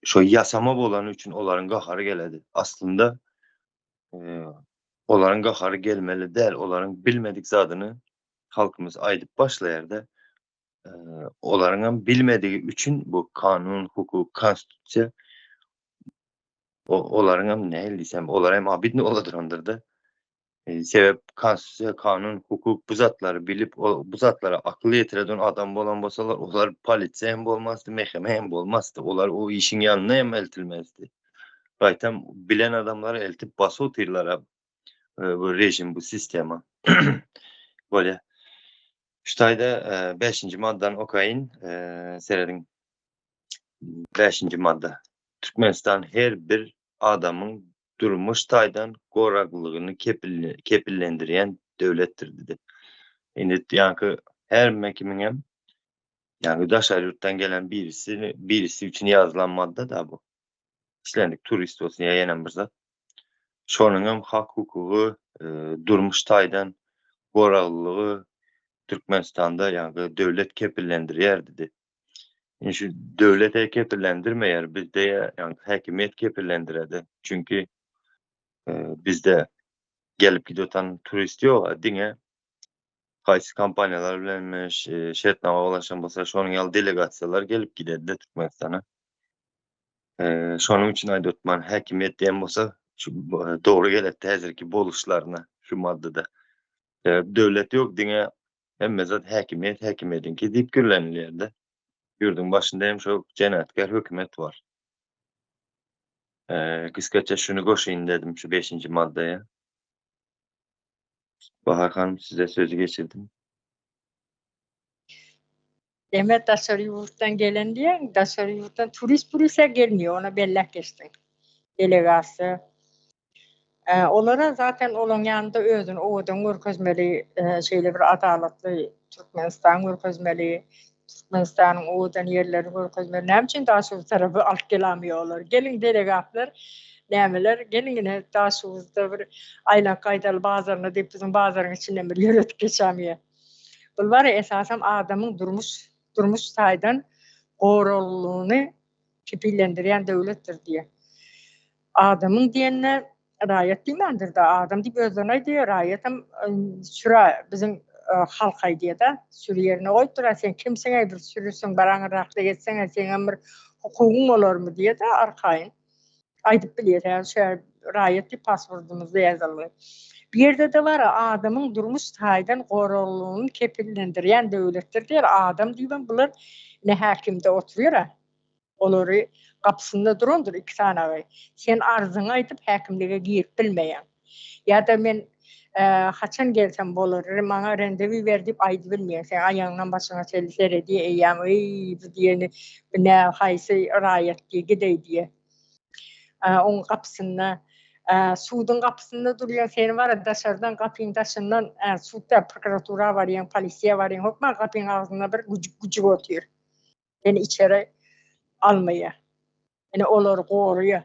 Şo ýasama bolany üçin olaryň gahary geledi. Aslynda olaryň gahary gelmeli däl, olaryň bilmedik zadyny halkymyz aýdyp başlaýar-da. Olaryň hem bilmedigi üçin bu kanun, hukuk, konstitusiýa olaryň hem nähili diýsem, olar hem abidni bola durandyr-da. Sebäp konstitusiýa, kanun, hukuk bu zatlary bilip, bu zatlara akyl ýetireden adam bolan bolsalar, olar polisiýa hem bolmazdy, MHM hem bolmazdy. Olar o işiň ýanyna hem eltilmezdi. Gaýtam bilen adamlary eltip basyp otyrlar bu režim, bu sistema. Bolýar. Şu taýda bäşinji maddany okaýyn, serediň. Bäşinji madda. Türkmenistan her bir adamyň durmuş taýdan goraglylygyny kepillendirýän döwletdir diýdi. Indi ýaňky her kimiňem ýaňky daşary ýurtdan gelen birisi birisi üçin ýazylan madda-da bu. Islendik turist bolsun ýa ýenem bir zat. Şonuňam hak-hukugy, durmuş taýdan goraglylygy Türkmenistanda ýaňky döwlet kepillendirýär diýdi. Indi şu döwlet kepillendirmeýär, bizde ýagny häkimiýet kepillendiredi. Çünki bizde gelip gidip otan turist ýok, diňe haýsy kompaniýalar bilen şertnama baglaşan bolsa, şonuň ýaly delegasiýalar gelip gidedi Türkmenistana. Şonuň üçin aýdyp otman, häkimiýet diýen bolsa, şu dogry geledi häzirki boluşlaryna şu maddada. Döwlet ýok, diňe Hemme zat häkimiýet häkimiýetiňki diýip gürlenilýär-de. Ýurduň başynda hem şo jenaýatkär hökümet bar. Gysgaça şuny goşaýyn dedim şu beşinji maddaýa. Bahar hanym size sözi geçirdim. Deme daşary ýurtdan gelen diýýäň, daşary ýurtdan turist purist-ä gelmeýär, ona belläp geçdiň. Delegasiýa. Olara zaten olaň ýanynda özüni owadan görkezmeli, şeýle bir adalatly Türkmenistan görkezmeli, Türkmenistanyň owadan ýerlerini görkezmeli. Näme üçin Daşoguz tarapy alyp gelamýar olar? Geliň delegatlar, nämeler, geliň ine Daşoguzda bir aýlanyp gaýdaly bazaryna diýip biziň bazaryň içinden bir ýöretip geçämýär. Bul bar esasam adamyň durmuş durmuş taýdan goraglylygyny kepillendirýän döwletdir diýýär. Adamyň diýende raýat diýmändir-de, adam diýip özlerine aýdýar, raýatam sürä biziň halk aýdýar-da, süri ýerine goýupdyr, sen kimsiň-eý bir sürüsiň, bir aňyrrakda gezseň-e seňem bir hukugyň bolarmy diýýär-de arkaýyn. Aýdyp bilýär, hä, şu raýat diýip pasportymyzda ýazylgy. Bu ýerde-de bar, adamyň durmuş taýdan goraglylygyny kepillendirýän döwletdir diýýär, adam diýibem bular ine häkimde oturýar-a. Olary gapysynda durandyr iki sanagy. Sen arzyňy aýdyp häkimlige girip bilmeýäň. Ýa-da men haçan gelsem bolar, maňa rendewi ber diýip aýdybilmeýäň. Seň aýagyňdan başyňa çenli seredýär eýýäm, eý bu diýeni bu nä haýsy raýat diýe gideý diýe. Oň gapysynda suduň gapysynda durýan seni bara daşardan gapyň daşyndan sudda prokuratura barýaň, polisiýa barýaň hökman gapyň agzynda bir güjük güjük otyr. Seni içeri almaýar. Ine olary goraýar.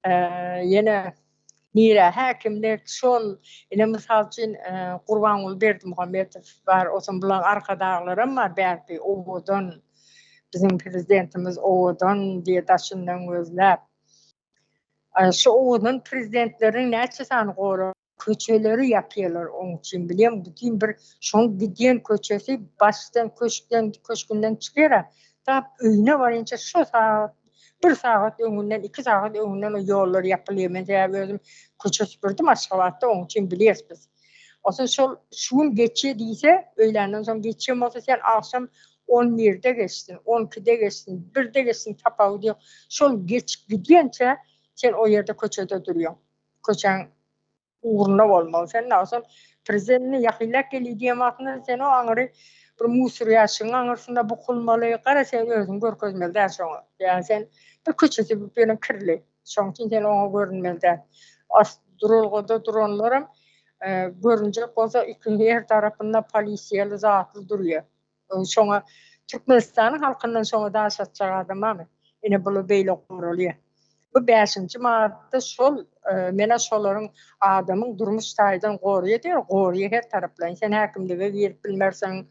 Ýene nirä häkimlik şol ine mysal üçin Gurbanguly Berdimuhamedow bar, otam bulaň arkadaglaram bar bärde owadan biziň prezidentimiz owadan diýe daşyndan gözläp. Şu owadan prezidentleriň näçe sany gora Köçeleri ýapýarlar oň üçin bilýäň bütin bir şoň gidýän köçesi başdan köşkden köşgünden çykýara tap öýüne barýança şo sagat bir sagat öňünden iki sagat öňünden o ýollar ýapylýar men sebäbi özüm köçe süpürdim Aşgabatda oň üçin bilýäs biz Onsoň şol şu gün geçýä diýse öýländen soň geçýän bolsa sen agşam on birde geçsin on ikide geçsin birde geçsin tapawudy ýok şol geçip gidýänçä sen o ýerde köçede durýaň. Köçäň ugrunda bolmaly. Sen nagşam prezidentine ýakynlap gel diýen wagtynda sen o aňyry bir musur ýaşygyň aňyrsynda bukulmaly. Gara sen özüňi görkezmeli däl şoňa. Ýa sen bir köçesi bilen kirli. Şoň üçin sen oňa görünmeli däl. As duralgada duranlaram görünjek bolsa iki her tarapynda polisiýaly zatly durýar. Şoňa Türkmenistanyň halkyndan şoňa daş atjak adam barmy? Ine bular beýle goralýar. Bu bäşinji madda şol menä şolaryň adamyň durmuş taýdan goraýar diýýär, goraýar her taraplaýyn. Sen häkimlige girip bilmersiň,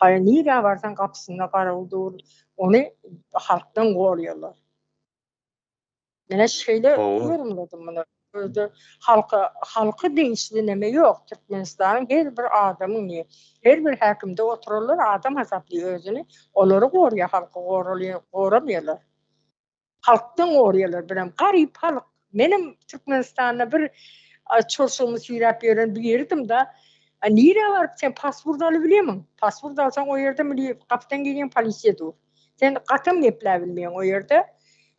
haý nirä barsaň gapysynda garawul dur, ony halkdan goraýarlar. Menä şeýle ýorumladym muny. Özde halka halka degişli neme ýok. Türkmenistanyň her bir adamyň ne her bir häkimde oturanlar adam hasaplaýar özüni. Olary goraýar, halky goralýar, goramaýarlar. Halkdan goraýarlar birem garyp halk. Menem Türkmenistanda bir çorşugymy süýräp ýören biridim-da. Nirä baryp sen pasport alybilýärmiň? Pasport alsaň o ýerde mili gapydan girýäň polisiýa dur. Sen gatam gepläbilmeýäň o ýerde.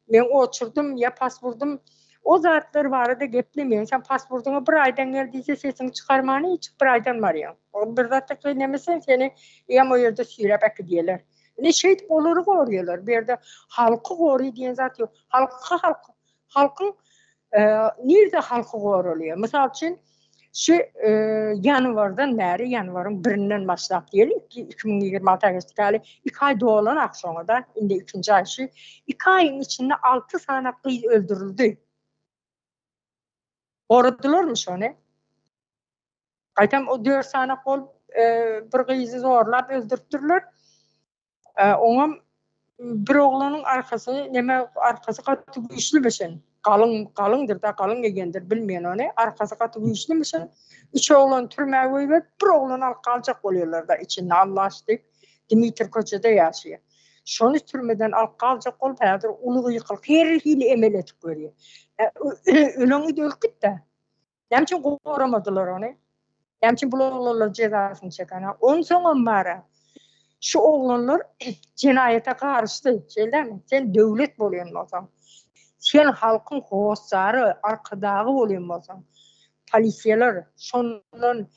Men oçurdym ýa paspordym o zatlar barada geplemeýäň. Sen pasportyňa bir aýdan gel diýse sesiňi çykarman hiç bir aýdan barýaň. O bir zat gynameseň seni eýýäm o ýerde süýräp äkidýärler. Ine şeýdip olary gorýarlar. Bu ýerde halky gory diýen zat ýok. Halky halk Halkyň nirde halky goralýar? Mysal üçin, şu ýanwardan bäri, ýanwaryň birinden başlap diýeli, 2026 geçdik häli, iki aý dolanak şoňa-da, indi ikinji aý şu. Iki aýyň içinde alty sany gyz öldürildi. Goradylarmy şony? Gaýtam o dört sany bolup bir gyzy zorlap öldüripdirler. Oňam bir oglanyň arkasy neme arkasy gaty güýçlümişin. Galyň galyňdyr da galyň geýendir bilmeýän ony. Arkasy gaty güýçlümişin. Üç oglan türmä goýberip bir oglany alyp galjak bolýarlar da içinde Allaş diýip Dimitr köçede ýaşaýar. Şony türmeden alyp galjak bolup häzir uly gykylyk her hili emel edip görýär. Öleň ölüp gitdi. Näme üçin goramadylar ony? Näme üçin bul oglanlar jezasyny çeken? Onsoňam bara şu oglanlar jenaýata garyşdy, şeýlemi? Sen döwlet bolýan bolsaň, sen halkyň hossary, arkadagy bolýan bolsaň, Polisiýalar şondan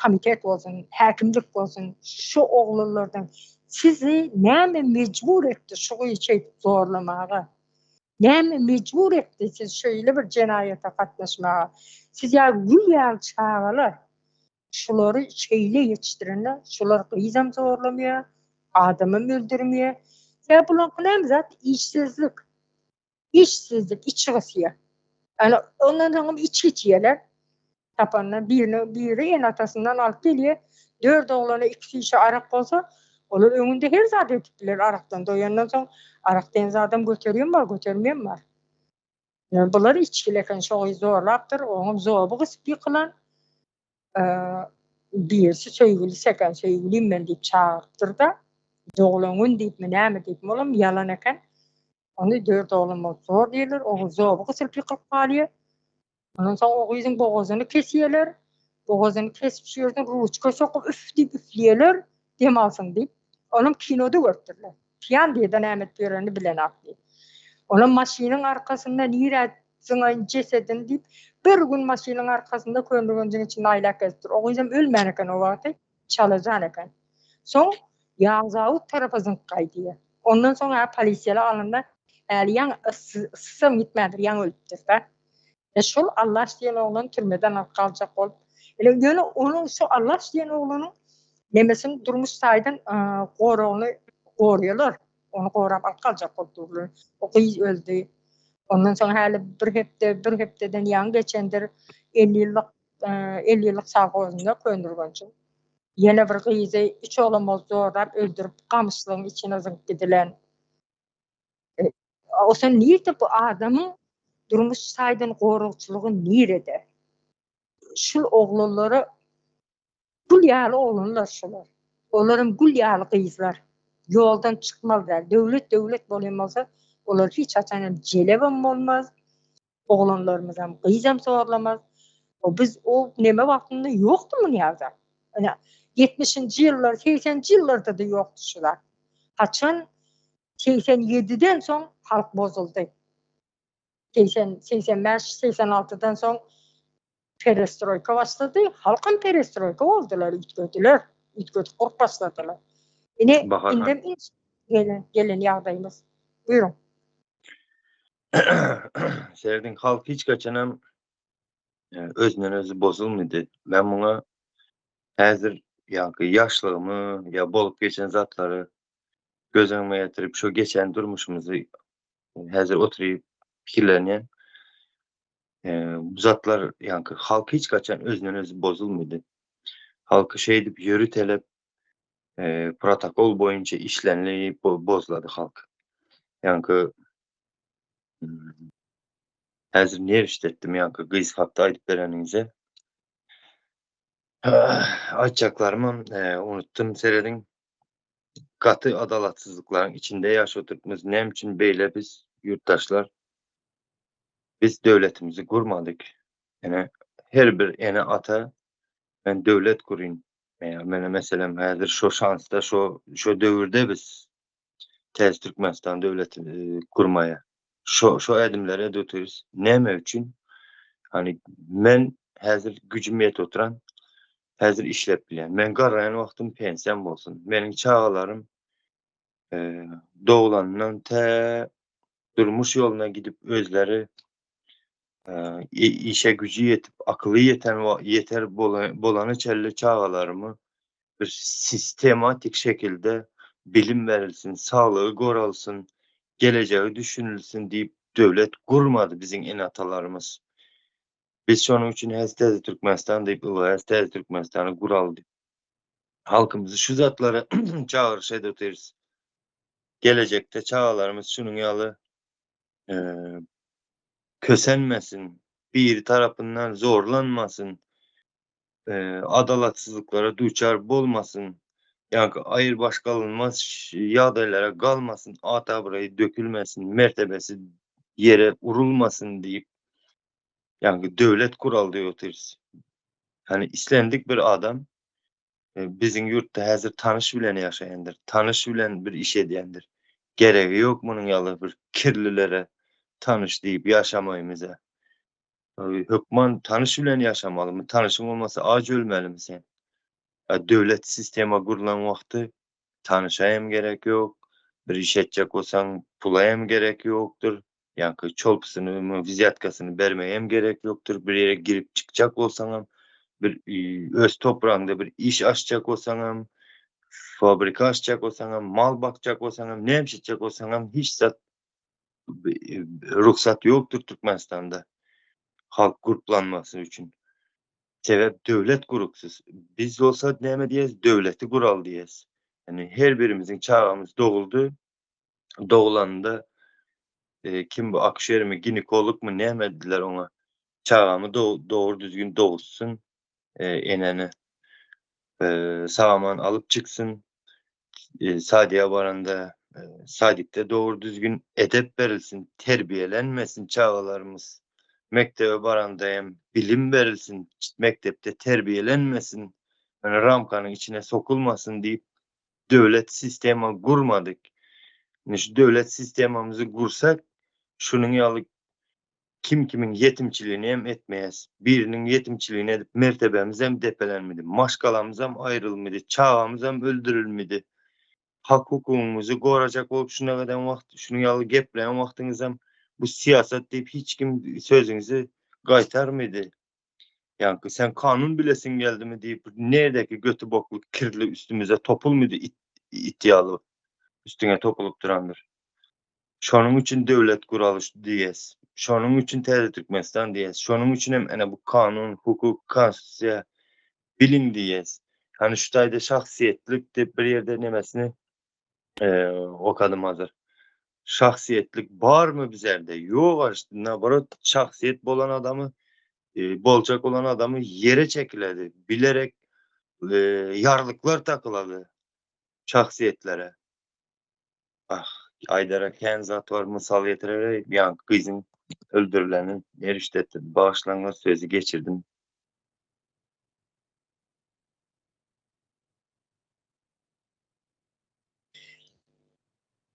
komitet bolsun, häkimlik bolsun, şu oglanlardan sizi näme mejbur etdi şu gyzy şeýdip zorlamaga? Näme mejbur etdi siz şeýle bir jenaýata gatnaşmaga? Siz ýa gül ýaly çagalar, şulary şeýle ýetişdirende şular gyzam zorlamaýar, adamam öldürmeýär. Ýa bulaňky näme zat? Işsizlik. Işsizlik içi gysýar. Ýani ondan soňam içgi içýärler. Tapandan birini biri ene-atasyndan alyp gelýär. Dört oglana iki çüýşe arak bolsa, olar öňünde her zat edip biler arakdan doýandan soň arak diýen zadam göterýän bar, götermeýän bar. Ýani bular içgili eken, şo gyz zorlapdyr, oňam zoby gysyp ýykylan. Birisi söýgülisi eken, söýgülim men diýip çagyrypdyr-da, doglan gün diýipmi, näme diýipmi, olam ýalan eken. Ony dört oglan bolup zor diýerler, ogul zoby gysylyp ýykylyp galýar. Ondan soň o gyzyň bogazyny kesýärler. Bogazyny kesip şu ýerden ruçka sokup üf diýip üfleýärler, dem alsyn diýip. Onam kinoda görüpdirler. Piýan diýdi, näme edip ýörenini bilenok diýip. Onam maşynyň arkasynda nirä zyňaýyn jesedini diýip, bir gün maşynyň arkasynda Köneürgenjiň içinde aýlap gezipdir. O gyzam ölmän eken o wagty. Çalajan eken. Soň Ýagzawut tarapa zyňyp gaýdýar. Ondan soň hä polisiýalar alanda häli ýaňy yssysam gitmändir, ýaňy ölüpdir-dä. E şol Allaş diýen oglan türmeden alyp galjak bolup, ine ýöne onuň şu Allaş diýen oglanyň nemesini durmuş taýdan goragyny goraýarlar. Ony gorap alyp galjak bolup durlar. O gyz öldi. Ondan soň häli bir hepde, bir hepdeden ýaňy geçendir, 50 ýyllyk 50 ýyllyk sowhozynda Köneürgenjiň ýene bir gyzy üç oglan bolup zorlap öldürip gamyşlygyň içine zyňyp gidilen. Osan nirde bu adamyň durmuş taýdan goragçylygy nirede? Şul oglanlara gül ýaly oglanlar şular. Olaram gül ýaly gyzlar. Ýoldan çykmaly däl. Döwlet döwlet bolýan bolsa olar hiç haçan hem jelebem bolmaz. Oglanlarymyzam, gyzam zorlamaz. O biz o neme wagtynda ýokdy muny ýaly zat. Ine, ýetmişinji ýyllar, segseninji ýyllarda-da ýokdy şu zat. Haçan 87-den soň halk bozuldy. 80, 85, 86-dan soň perestroýka başlady. Halkam perestroýka boldular, üýtgediler. Üýtgedip gurup başladylar. Ine, indem gelen, gelen ýagdaýymyz. Buýruň. Serediň, halk hiç haçanam e, özünden özi bozulmady. Men muňa häzir ýaňky ýaşlygymy ýa bolup geçen zatlary göz öňüme getirip şu geçen durmuşymyzy häzir oturyp pikirlenýän. E, bu zatlar ýaňky halk hiç haçan özünden özi bozulmady. Halky şeýdip ýöritelep e, protokol boýunça işlenilip bozlady halk. Ýaňky hmm, häzir nerw işletdim ýaňky gyz hakda aýdyp bereniňize. Aýtjaklarymam e, unutdum serediň. Gaty adalatsyzlyklaryň içinde ýaşap oturupmyz. Näme üçin beýle biz ýurtdaşlar? Biz döwletimizi gurmadyk. Ene her bir ene ata men döwlet guryn. Mene meselem häzir şo şansda şo şo döwürde biz Täze Türkmenistan döwleti e, gurmaya şo şo ädimleri edip otyrys. Näme üçin? Hani men häzir güjüm ýetip oturan, häzir işläp bilýän. Men garraýan wagtym pensiýam bolsun. Meniň çagalarym e, doglandan tä durmuş ýoluna gidip özleri e, işe güji ýetip, akyly ýeten ýeter bolana çenli çagalarymy bir sistematik şekilde bilim berilsin, saglygy goralsyn, gelejegi düşünilsin diýip döwlet gurmady biziň ene-atalarymyz. Biz şonuň üçin häzir Täze Türkmenistan diýip ylgaýas, Täze Türkmenistany guraly diýip. Halkymyzy şu zatlara çagyryş edip otyrys. Gelejekde çagalarymyz şunuň ýaly kösenmesin, biri tarapyndan zorlanmasyn, adalatsyzlyklara duçar bolmasyn, ýa-da aýrybaş galynmaz ýagdaýlara galmasyn, at-abraýy dökülmesin, mertebesi ýere urulmasyn diýip, ýagny döwlet guraly diýip otyrys. Ýagny islendik bir adam biziň ýurtda häzir tanyş bilen ýaşaýandyr, tanyş bilen bir iş edýändir. Geregi ýok munuň ýaly bir kirlilere tanyş diýip ýaşamaýymyza. Hökman tanyş bilen ýaşamalymy? Tanyşyň bolmasa aç ölmelimi sen? Döwlet sistema gurlan wagty tanyşa hem gerek ýok, bir iş etjek bolsaň pula hem gerek ýokdur, ýaňky çolpusyny, wizýatkasyny bermege hem gerek ýokdur, bir ýere girip çykjak bolsaňam, bir öz topragyňda bir iş açjak bolsaňam, fabrika açjak bolsaňam, mal bakjak bolsaňam, näme iş etjek bolsaňam hiç zat rugsat ýokdur Türkmenistanda halk gurplanmasy üçin. Sebäp döwlet guruksyz. Biz bolsa näme diýýäs? Döwleti guraly diýýäs. Ýani her birimiziň çagamyz doguldy. Dogulanda e, kim bu akuşermi, ginekologmy näme diýdiler oňa. Çagamy dogry düzgün dogurtsun e, eneni. E, sag-aman alyp çyksyn. E, Sadiýa baranda e, sadikde dogry düzgün edep berilsin, terbiýelenmesin çagalarymyz. Mekdebe baranda hem bilim berilsin, mekdepde terbiýelenmesin, yani ramkanyň içine sokulmasyn diýip döwlet sistema gurmadyk. Indi şu döwlet sistemamyzy gursak, şunuň ýaly Kim kimiň ýetimçiligini hem etmeýäs. Biriniň ýetimçiligini edip mertebämiz hem depelenmedi, maşgalamyzam aýrylmady, çagamyzam öldürilmedi. Hak-hukugymyzy gorajak bolup şunak eden wagt, şunuň ýaly gepleýän wagtyňyzam bu syýasat diýip hiç kim sözüňizi gaýtarmady. Ýaňky sen kanun bilesiň geldimi diýip nerdeki göti bokly kirli üstümize topulmady it it ýaly üstüňe topulyp durandyr. Şonuň üçin döwlet guralyş diýýäs. Şonuň üçin Täze Türkmenistan diýýäs. Şonuň üçin hem ene bu kanun, hukuk, konstitusiýa biliň diýýäs. Hany şu taýda şahsyýetlik diýip bir ýerde nemesini okadym hazir. Şahsyýetlik barmy bizerde? Ýok aş, naborot şahsyýet bolan adamy, boljak bolan adamy ýere çekiledi. Bilerek ýarlyklar takylady şahsyýetlere. Ah, aýdara kän zat bar, mysal getirere, ýaňky gyzyň öldürileni erişdetdi. Bagyşlaňlar sözi geçirdim.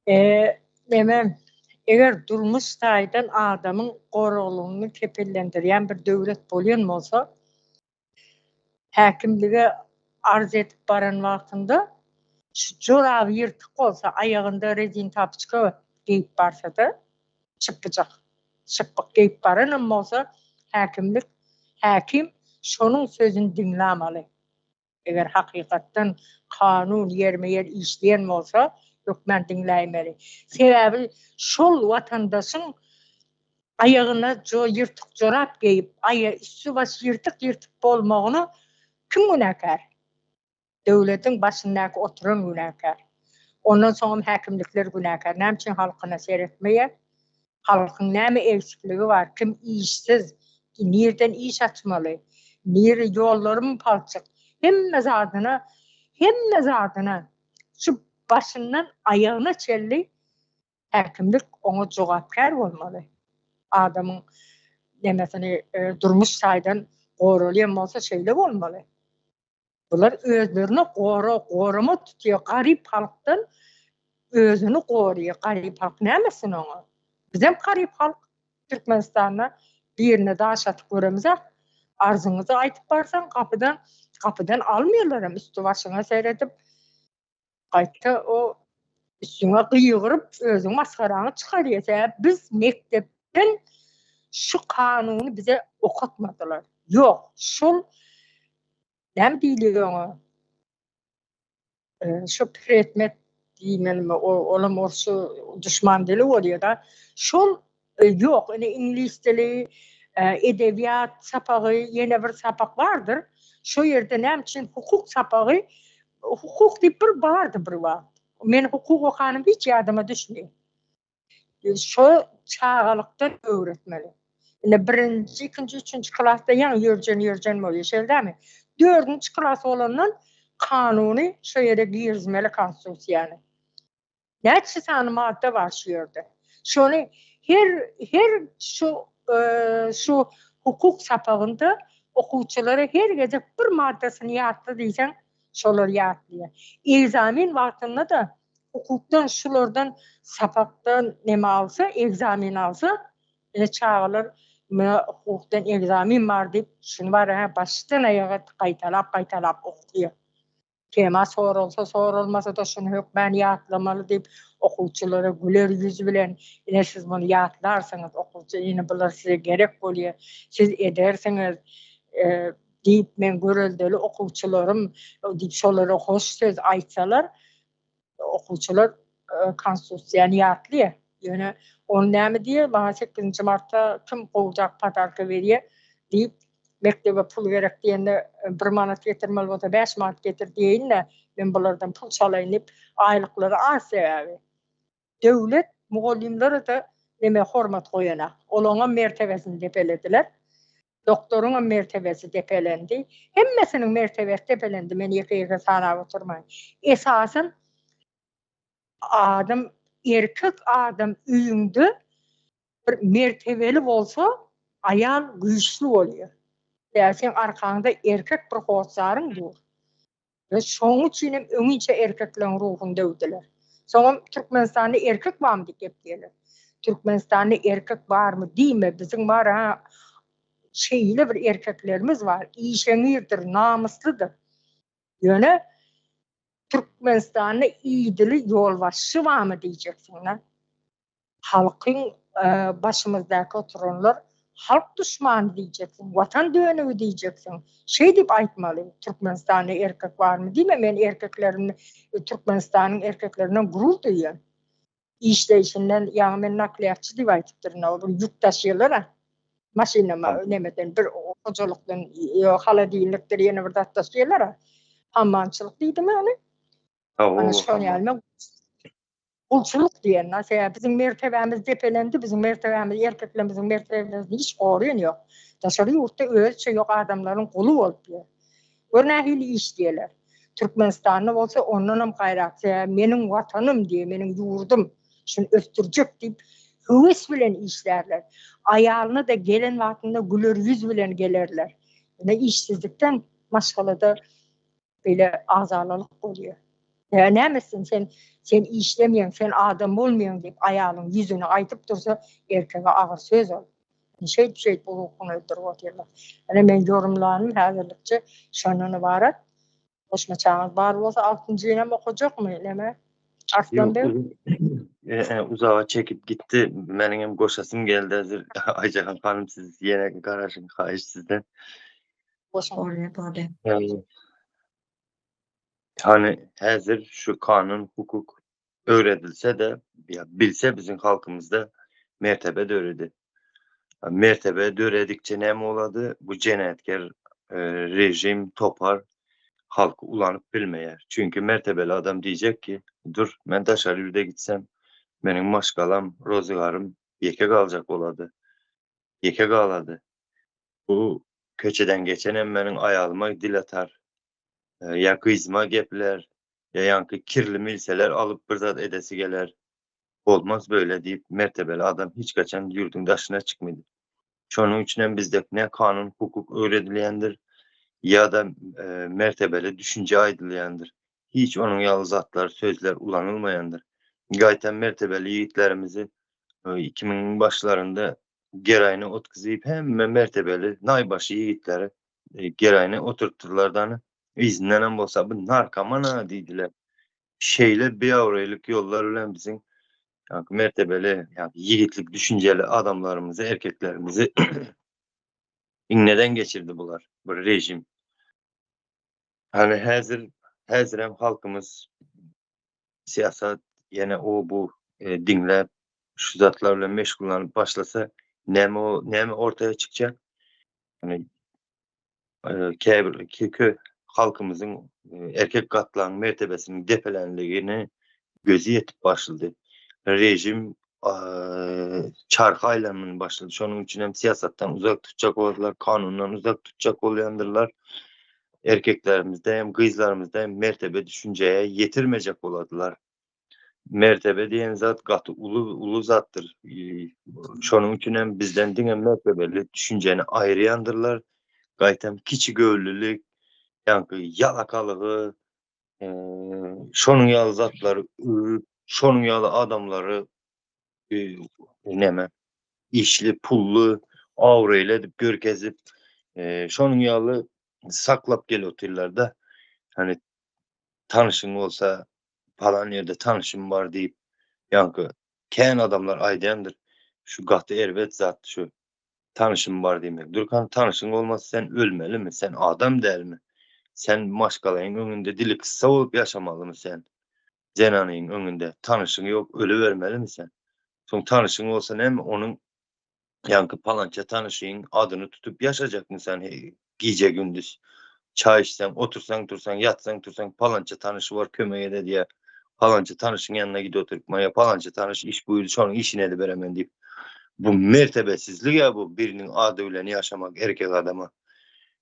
E, neme, eger durmuş taýdan adamyň goraglygyny kepillendirýän bir döwlet bolýan bolsa, Häkimlige arz edip baran wagtynda şu joraby ýyrtyk bolsa, aýagynda rezin tapiçka geýip barsa-da, çypbyjak, çypbyk geýip baranam bolsa, häkimlik, häkim şonuň sözüni diňlamaly. Eger hakykatdan kanun ýerme-ýer işleýän bolsa, hökmän diňläýmeli. Sebäbi şol watandaşyň aýagyna jo ýyrtyk jorap geýip, aýa üsti-başy ýyrtyk-ýyrtyk bolmagyna kim günäkär? Döwletiň başyndaky oturan günäkär. Ondan soňam häkimlikler günäkär. Näme üçin halkyna seretmeýär? Halkyň näme egsikligi bar? Kim işsiz? Nirden iş açmaly? Nire ýollarym palçyk? Hemme zadyna, hemme zadyna şu başyndan aýagyna çenli häkimlik oňa jogapkär bolmaly. Adamyň nemesini durmuş taýdan goralýan bolsa şeýle bolmaly. Bular özlerine gorag, gorama tutýar, garyp halkdan özüni goraýar. Garyp halk näme etsin oňa? Bizem garyp halk Türkmenistanda birine daş atyp göremizok. Arzyňyzy aýdyp barsaň gapydan, gapydan almaýarlar hem üsti başyňa seredip. Gaýta o üstüňe gygyryp özüň masgaraňy çykarýar. Sebäbi biz mekdepden şu kanuny bize okatmadylar. Ýok, şol näme diýilýär oňa? Şu predmet diýmelimi, olam orsça duşman dili bolýar-da. Şol Ýok, ine iňlis dili, edebiýat sapagy, ýene bir sapak bardyr. Şo ýerde näme üçin hukuk sapagy, hukuk diýip bir bardy bir wagt. Men hukuk okanym hiç ýadyma düşmeýär. Şo çagalykdan öwretmeli. Ine birinji, ikinji, üçünji klasda ýaňy ýörjen-ýörjen bolýar, şeýle dälmi? Dördünji klas bolandan kanuny şo ýere girizmeli konstitusiýany. Näçe sany madda bar şu ýerde. Şony her her şu şu hukuk sapagynda okuwçylara her gezek bir maddasyny ýatla diýseň, şolar ýatlaýar. Ekzamen wagtynda-da hukukdan şulardan sapakdan neme alsa, ekzamen alsa, ine çagalar. Muna hukukdan ekzamin bar diýip, şuny bar hä başdan aýaga gaýtalap-gaýtalap okaýar. Tema soralsa, soralmasa-da şuny hökmän ýatlamaly diýip, okuwçylara güler ýüz bilen, ine siz muny ýatlarsyňyz, okuwçy, ine bular size gerek bolýar, siz edersiňiz diýip, meň göreldeli okuwçylarym diýip, şolara hoş söz aýtsalar, okuwçylar konstitusiýany ýatlaýar. Ýöne ony näme diýýär, maňa sekizinji martda kim gowjak podarka berýär diýip, mekdebe pul gerek diýende bir manat getirmeli bolsa bäş manat getir diýeýin-de, men bulardan pul çalaýyn diýip, aýlyklary az sebäbi. Döwlet mugallymlara-da neme hormat goýanak. Olaňam mertebesini depelediler. Doktoryňam mertebesi depelendi. Hemmesiniň mertebesi depelendi, men ýeke-ýeke sanap oturmaýyn. Esasan adam, erkek adam öýüňde bir mertebeli bolsa, aýal güýçli bolýar. Sebäbi seň arkaňda erkek bir hossaryň dur. We şoň üçin hem öňinçä erkekleň ruhuny döwdüler. Soňam Türkmenistanda erkek barmy diýip gepleýärler. Türkmenistanda erkek barmy diýme, biziň bar ha şeýle bir erkeklerimiz bar, işeňirdir, namyslydyr. Ýöne Türkmenistanda idili ýolbaşçy barmy diýjeksiň-dä. Halkyň başymyzdaky oturanlar halk duşmany diýjeksiň, watan dönügi diýjeksiň. Şeýdip aýtmaly. Türkmenistanda erkek barmy diýme, men erkeklerini Türkmenistanyň erkeklerinden gurur duýýan. Işleýşinden, ýaňy men naklýatçy diýip aýdypdyryn, o bir ýük daşýarlar-a. Maşynda nemeden bir hojalykdan ýa holodilnikdir ýene bir zat daşýarlar-a. Hammançylyk diýdimi ony? Ana şol ýaly men gulçulyk diýen, sebäbi biziň mertebämiz depelendi, biziň mertebämiz erkeklerimiziň mertebesini hiç goraýan ýok. Daşary ýurtda özüçe ýok adamlaryň guly bolup ýör. Gör nähili işleýärler. Türkmenistanda bolsa ondanam gaýrat, sebäbi meniň watanym diýýär, meniň ýurdum, şuny ösdürjek diýip höwes bilen işlärler. Aýalyna-da gelen wagtynda güler ýüz bilen gelerler. Ine işsizlikden maşgalada Beýle agzalalyk bolýar. Ýa näme etsin sen, sen işlemeýäň, sen adam bolmaýaň diýip aýalyň ýüzüne aýdyp dursa, erkege agyr söz ol. Şeýdip şeýdip ruhuny öldürip otyrlar. Ine meň ýorumlanym häzirlikçe şondan ybarat. Goşmaçaňyz bar bolsa altynjynam okajakmy neme? Arslan beg? Uzaga çekip gitdi. Meniňem goşasym geldi häzir. Aýjahan hanym siz ýene garaşyň haýyş sizden. Bolýar, bolýar. Hany häzir şu kanun hukuk öwredilse-de, ýa bilse biziň halkymyzda mertebe döredi. Mertebe döredikçe näme bolady? Bu jenaýatker režim, topar halky ulanyp bilmeýär. Çünki mertebeli adam diýjek ki, dur, men daşary ýurda gitsem, meniň maşgalam, rozygarym ýeke galjak bolady. Ýeke galady. Bu köçeden geçenem meniň aýalyma dil atar, ýa gyzyma gepler, ýa ýaňky kirli milseler alyp bir zat edesi geler. Bolmaz beýle diýip mertebeli adam hiç haçan ýurduň daşyna çykmady. Şonuň üçinem bizde ne kanun hukuk öwredilýändir, ýa-da mertebeli düşünje aýdylýandyr. Hiç onuň ýaly zatlar, sözler ulanylmaýandyr. Gaýtam mertebeli ýigitlerimizi 2000-iň başlarynda geraýyna otgzyp hemme mertebeli naýbaşy ýigitleri geraýyna oturtdylar dany. Yzyndanam bolsa bu narkoman-a diýdiler. Şeýle biabraýlyk ýollar bilen biziň ýaňky mertebeli, ýaňky ýigitlik düşünjeli adamlarymyzy, erkeklerimizi iňňeden geçirdi bular, bu režim. Hany häzir, häzirem halkymyz syýasat ýene o bu diňläp şu zatlar bilen meşgullanyp başlasa näme näme ortaya çykjak? Hani käbir kö halkymyzyň erkek gatlagyň mertebesiniň depelenligine gözi ýetip başlady. Rejim çarhy aýlanmany başlady. Şonuň üçin hem syýasatdan uzak tutjak boldular, kanundan uzak tutjak bolýandyrlar. Erkeklerimizde hem, gyzlarymyzda hem mertebe düşünjeye ýetirmejek boladylar. Mertebe diýen zat gaty uly uly zatdyr. Şonuň üçin hem bizden diňe mertebeli düşünjeni aýyrýandyrlar. Gaýtam kiçi göwünlilik, ýaňky ýalakalygy, şonuň ýaly zatlary öwüp, şonuň ýaly adamlary näme işli, pully, abraýly edip görkezip, şonuň ýaly saklap gelip otyrlar-da. Hani tanyşyň bolsa, palan ýerde tanyşym bar diýip, ýaňky kän adamlar aýdýandyr, şu gaty erbet zat şu tanyşym bar diýmek. Dürkan tanyşyň bolmasa sen ölmelimi? Sen adam dälmi? Sen maşgalaň öňünde dili kyssa bolup ýaşamalymy sen? Zenanyň öňünde tanyşyň ýok ölübermelimi sen? Soň tanyşyň bolsa näme onuň ýaňky palança tanyşyň adyny tutup ýaşajakmy sen gije gündiz? Çaý içseň, otursaň tursaň, ýatsaň tursaň palança tanyşy bar kömek eder diýä. Palança tanyşyň ýanyna gidip oturyp ýa palança tanyş iş buýurdy şonuň işini ediberemen diýip. Bu mertebesizlik-ä bu biriniň ady bilen ýaşamak erkek adama.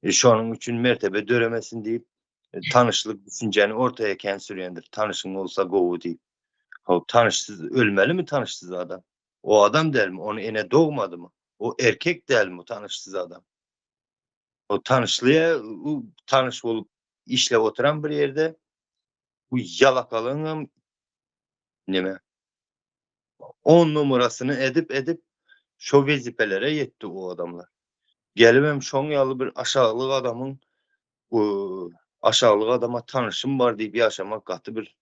E, şonuň üçin mertebe döremesin diýip tanyşlyk düşünjäni ortaya kän sürýändir. Tanyşyň bolsa gowy diýip. Ho, tanyşsyz ölmelimi tanyşsyz adam? O adam dälmi? Ony ene dogmadymy? O erkek dälmi tanyşsyz adam? O tanyşlyya tanyş bolup işläp oturan bir ýerde bu ýalakalygyňam neme on numarasyny edip edip şo wezipelere ýetdi o adamlar. Gelibem şoň ýaly bir aşaglyk adamyň aşaglyk adama tanyşym bar diýip ýaşamak gaty bir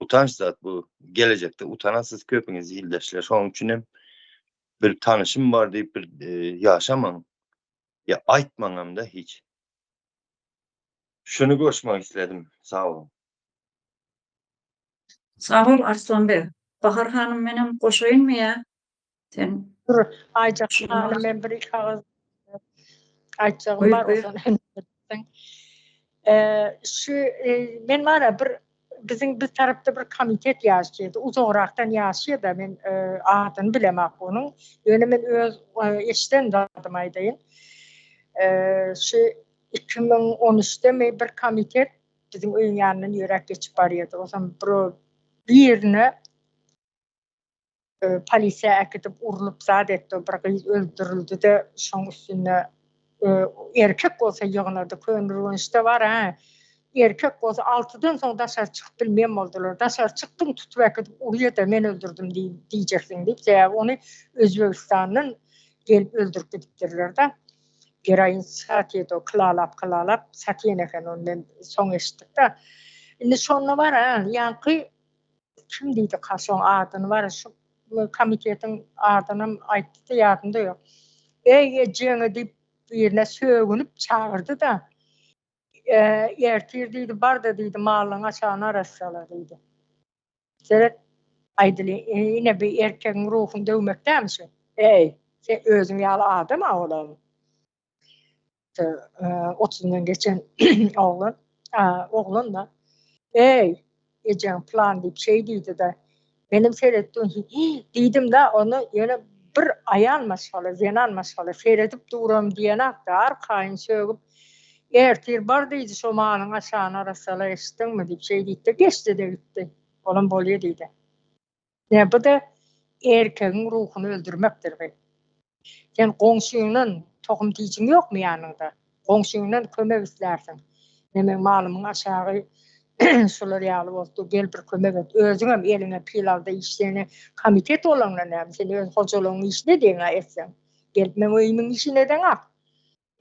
utanç zat bu. Gelejekde utanasyz köpüňiz ildeşler. Şonuň üçin hem bir tanyşym bar diýip bir ýaşamaň. Ýa aýtmaňam-da hiç. Şuny goşmak isledim. Sag boluň. Sag bol Arslan beg. Bahar hanym menem goşaýynmy ýa sen? Dur Aýjan hanym men bir iki agyz aýtjagym bar ozal. Şu men bara bir biziň biz tarapda bir komitet ýaşaýardy. Uzagrakdan ýaşaýardy men adyny bilemok onuň. Ýöne men öz eşiden zadymy aýdaýyn. Şu 2013-de mi bir komitet biziň öýüň ýanyndan ýöräp geçip barýardy. Ozam bir birine polisiýa äkidip urlup zat etdi. Bir gyz öldürildi-de, şoň üstünde erkek bolsa ýygnady. Köneürgençde bar hä. Erkek bolsa altydan soň daşary çykyp bilmeýän boldular. Daşary çykdyň tutup äkidip urýa-da men öldürdim diýjeksiň diýip. Sebäbi ony Özbegistandan gelip öldürip gidipdirler-de. Geroin satýady o kilalap kilalap satýan eken ony men soň eşitdik-de. Indi şonda bar ha ýaňky kim diýdi ka şoň adyny bar şu komitetiň adynam aýtdy-da ýadymda ýok. Eý ejeňi diýip birine sögünip çagyrdy-da. Ertir diýdi bar-da diýdi malyň aşagyny arassala diýdi. Seret, aýdyly, ine bi erkegiň ruhuny döwmek dämi şu? Eý, sen özüň ýaly adam-a olam. Otuzyndan geçen oglan, oglan-da. Eý, ejeň pylan diýip şeý diýdi-de. Menem seretdim, diýdim-de, ony ýöne bir aýal maşgala, zenan maşgala seredip duram diýenok-da, arkaýyn sögüp, Ertir bar diýdi, şo malyň aşagyny arassala, eşitdiňmi diýip, şeý diýdi-de, geçdi-de gitdi. Olam bolýa diýdi. Ine, bu-da erkegiň ruhuny öldürmekdir bi. Sen goňşyňdan tohum tijiň ýokmy ýanyňda? Goňşyňdan kömek islärsiň. Ine, meň malymyň aşagy şular ýaly bolupdy, gel bir kömek et. Özüňem eliňe pil al-da işleýne. Komitet bolaňda näme, sen öz hojalygyň işini edeýiň-ä etseň. Gelip meň öýümiň işini edeňok.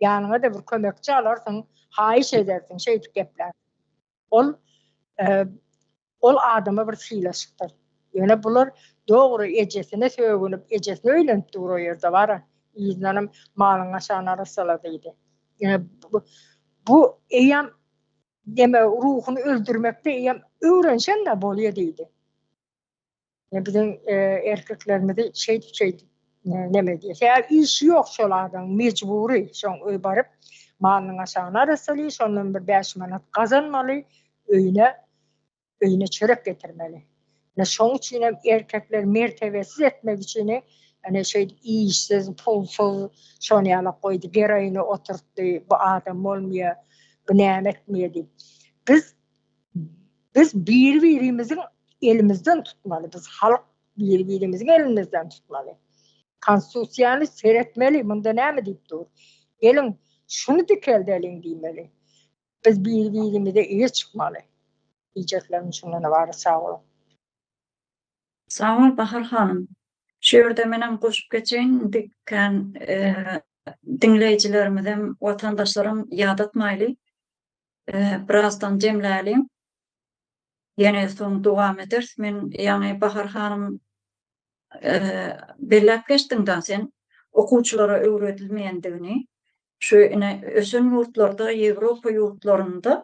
Ýanyňa-da bir kömekçi alarsyň, haýyş edersiň, şeýdip geplärsiň. Ol ol adama bir sylaşykdyr. Ýöne bular dogry ejesine sögünip, ejesine öýlenip dur o ýerde bar-a. Yzyndanam malyň aşagyny arassala diýdi. Bu eýýäm neme ruhuny öldürmekde eýýäm öwrenşen-de bolýa diýdi. Biziň erkeklerimizi şeýdip şeýdip neme edýär. Sebäbi işi ýok şol adamyň mejbury şoň öý baryp malynyň aşagyny arassaly, şondan bir 5 manat gazanmaly, öýüne öýüne çörek getirmeli. Ine şoň üçin hem erkekler mertebesiz etmek üçin ene şeýdip işsiz, pulsuz şony ýalak goýdy, geroini oturtdy, bu adam bolmaýar, bu näme etmeýär diýip. Biz Biz biri-birimiziň elimizden tutmaly. Biz halk biri-birimiziň elimizden tutmaly. Konstitusiýany seretmeli, munda näme diýip dur? Geliň, şuny dikeldeliň diýmeli. Biz biri-birimize eýe çykmaly. Diýjeklerim şundan ybarat. Sag boluň. Sag bol Bahar hanym. Şu ýerde menem goşup geçeýin, indi kän diňleýjilerimizem, watandaşlaram ýadatmaýly. Birazdan jemläliň. Ýene soň dowam ederis. Men ýaňy Bahar hanym belläp geçdiň-da sen okuwçylara öwredilmeýändigini. Şu ine ösen ýurtlarda, Ýewropa ýurtlarynda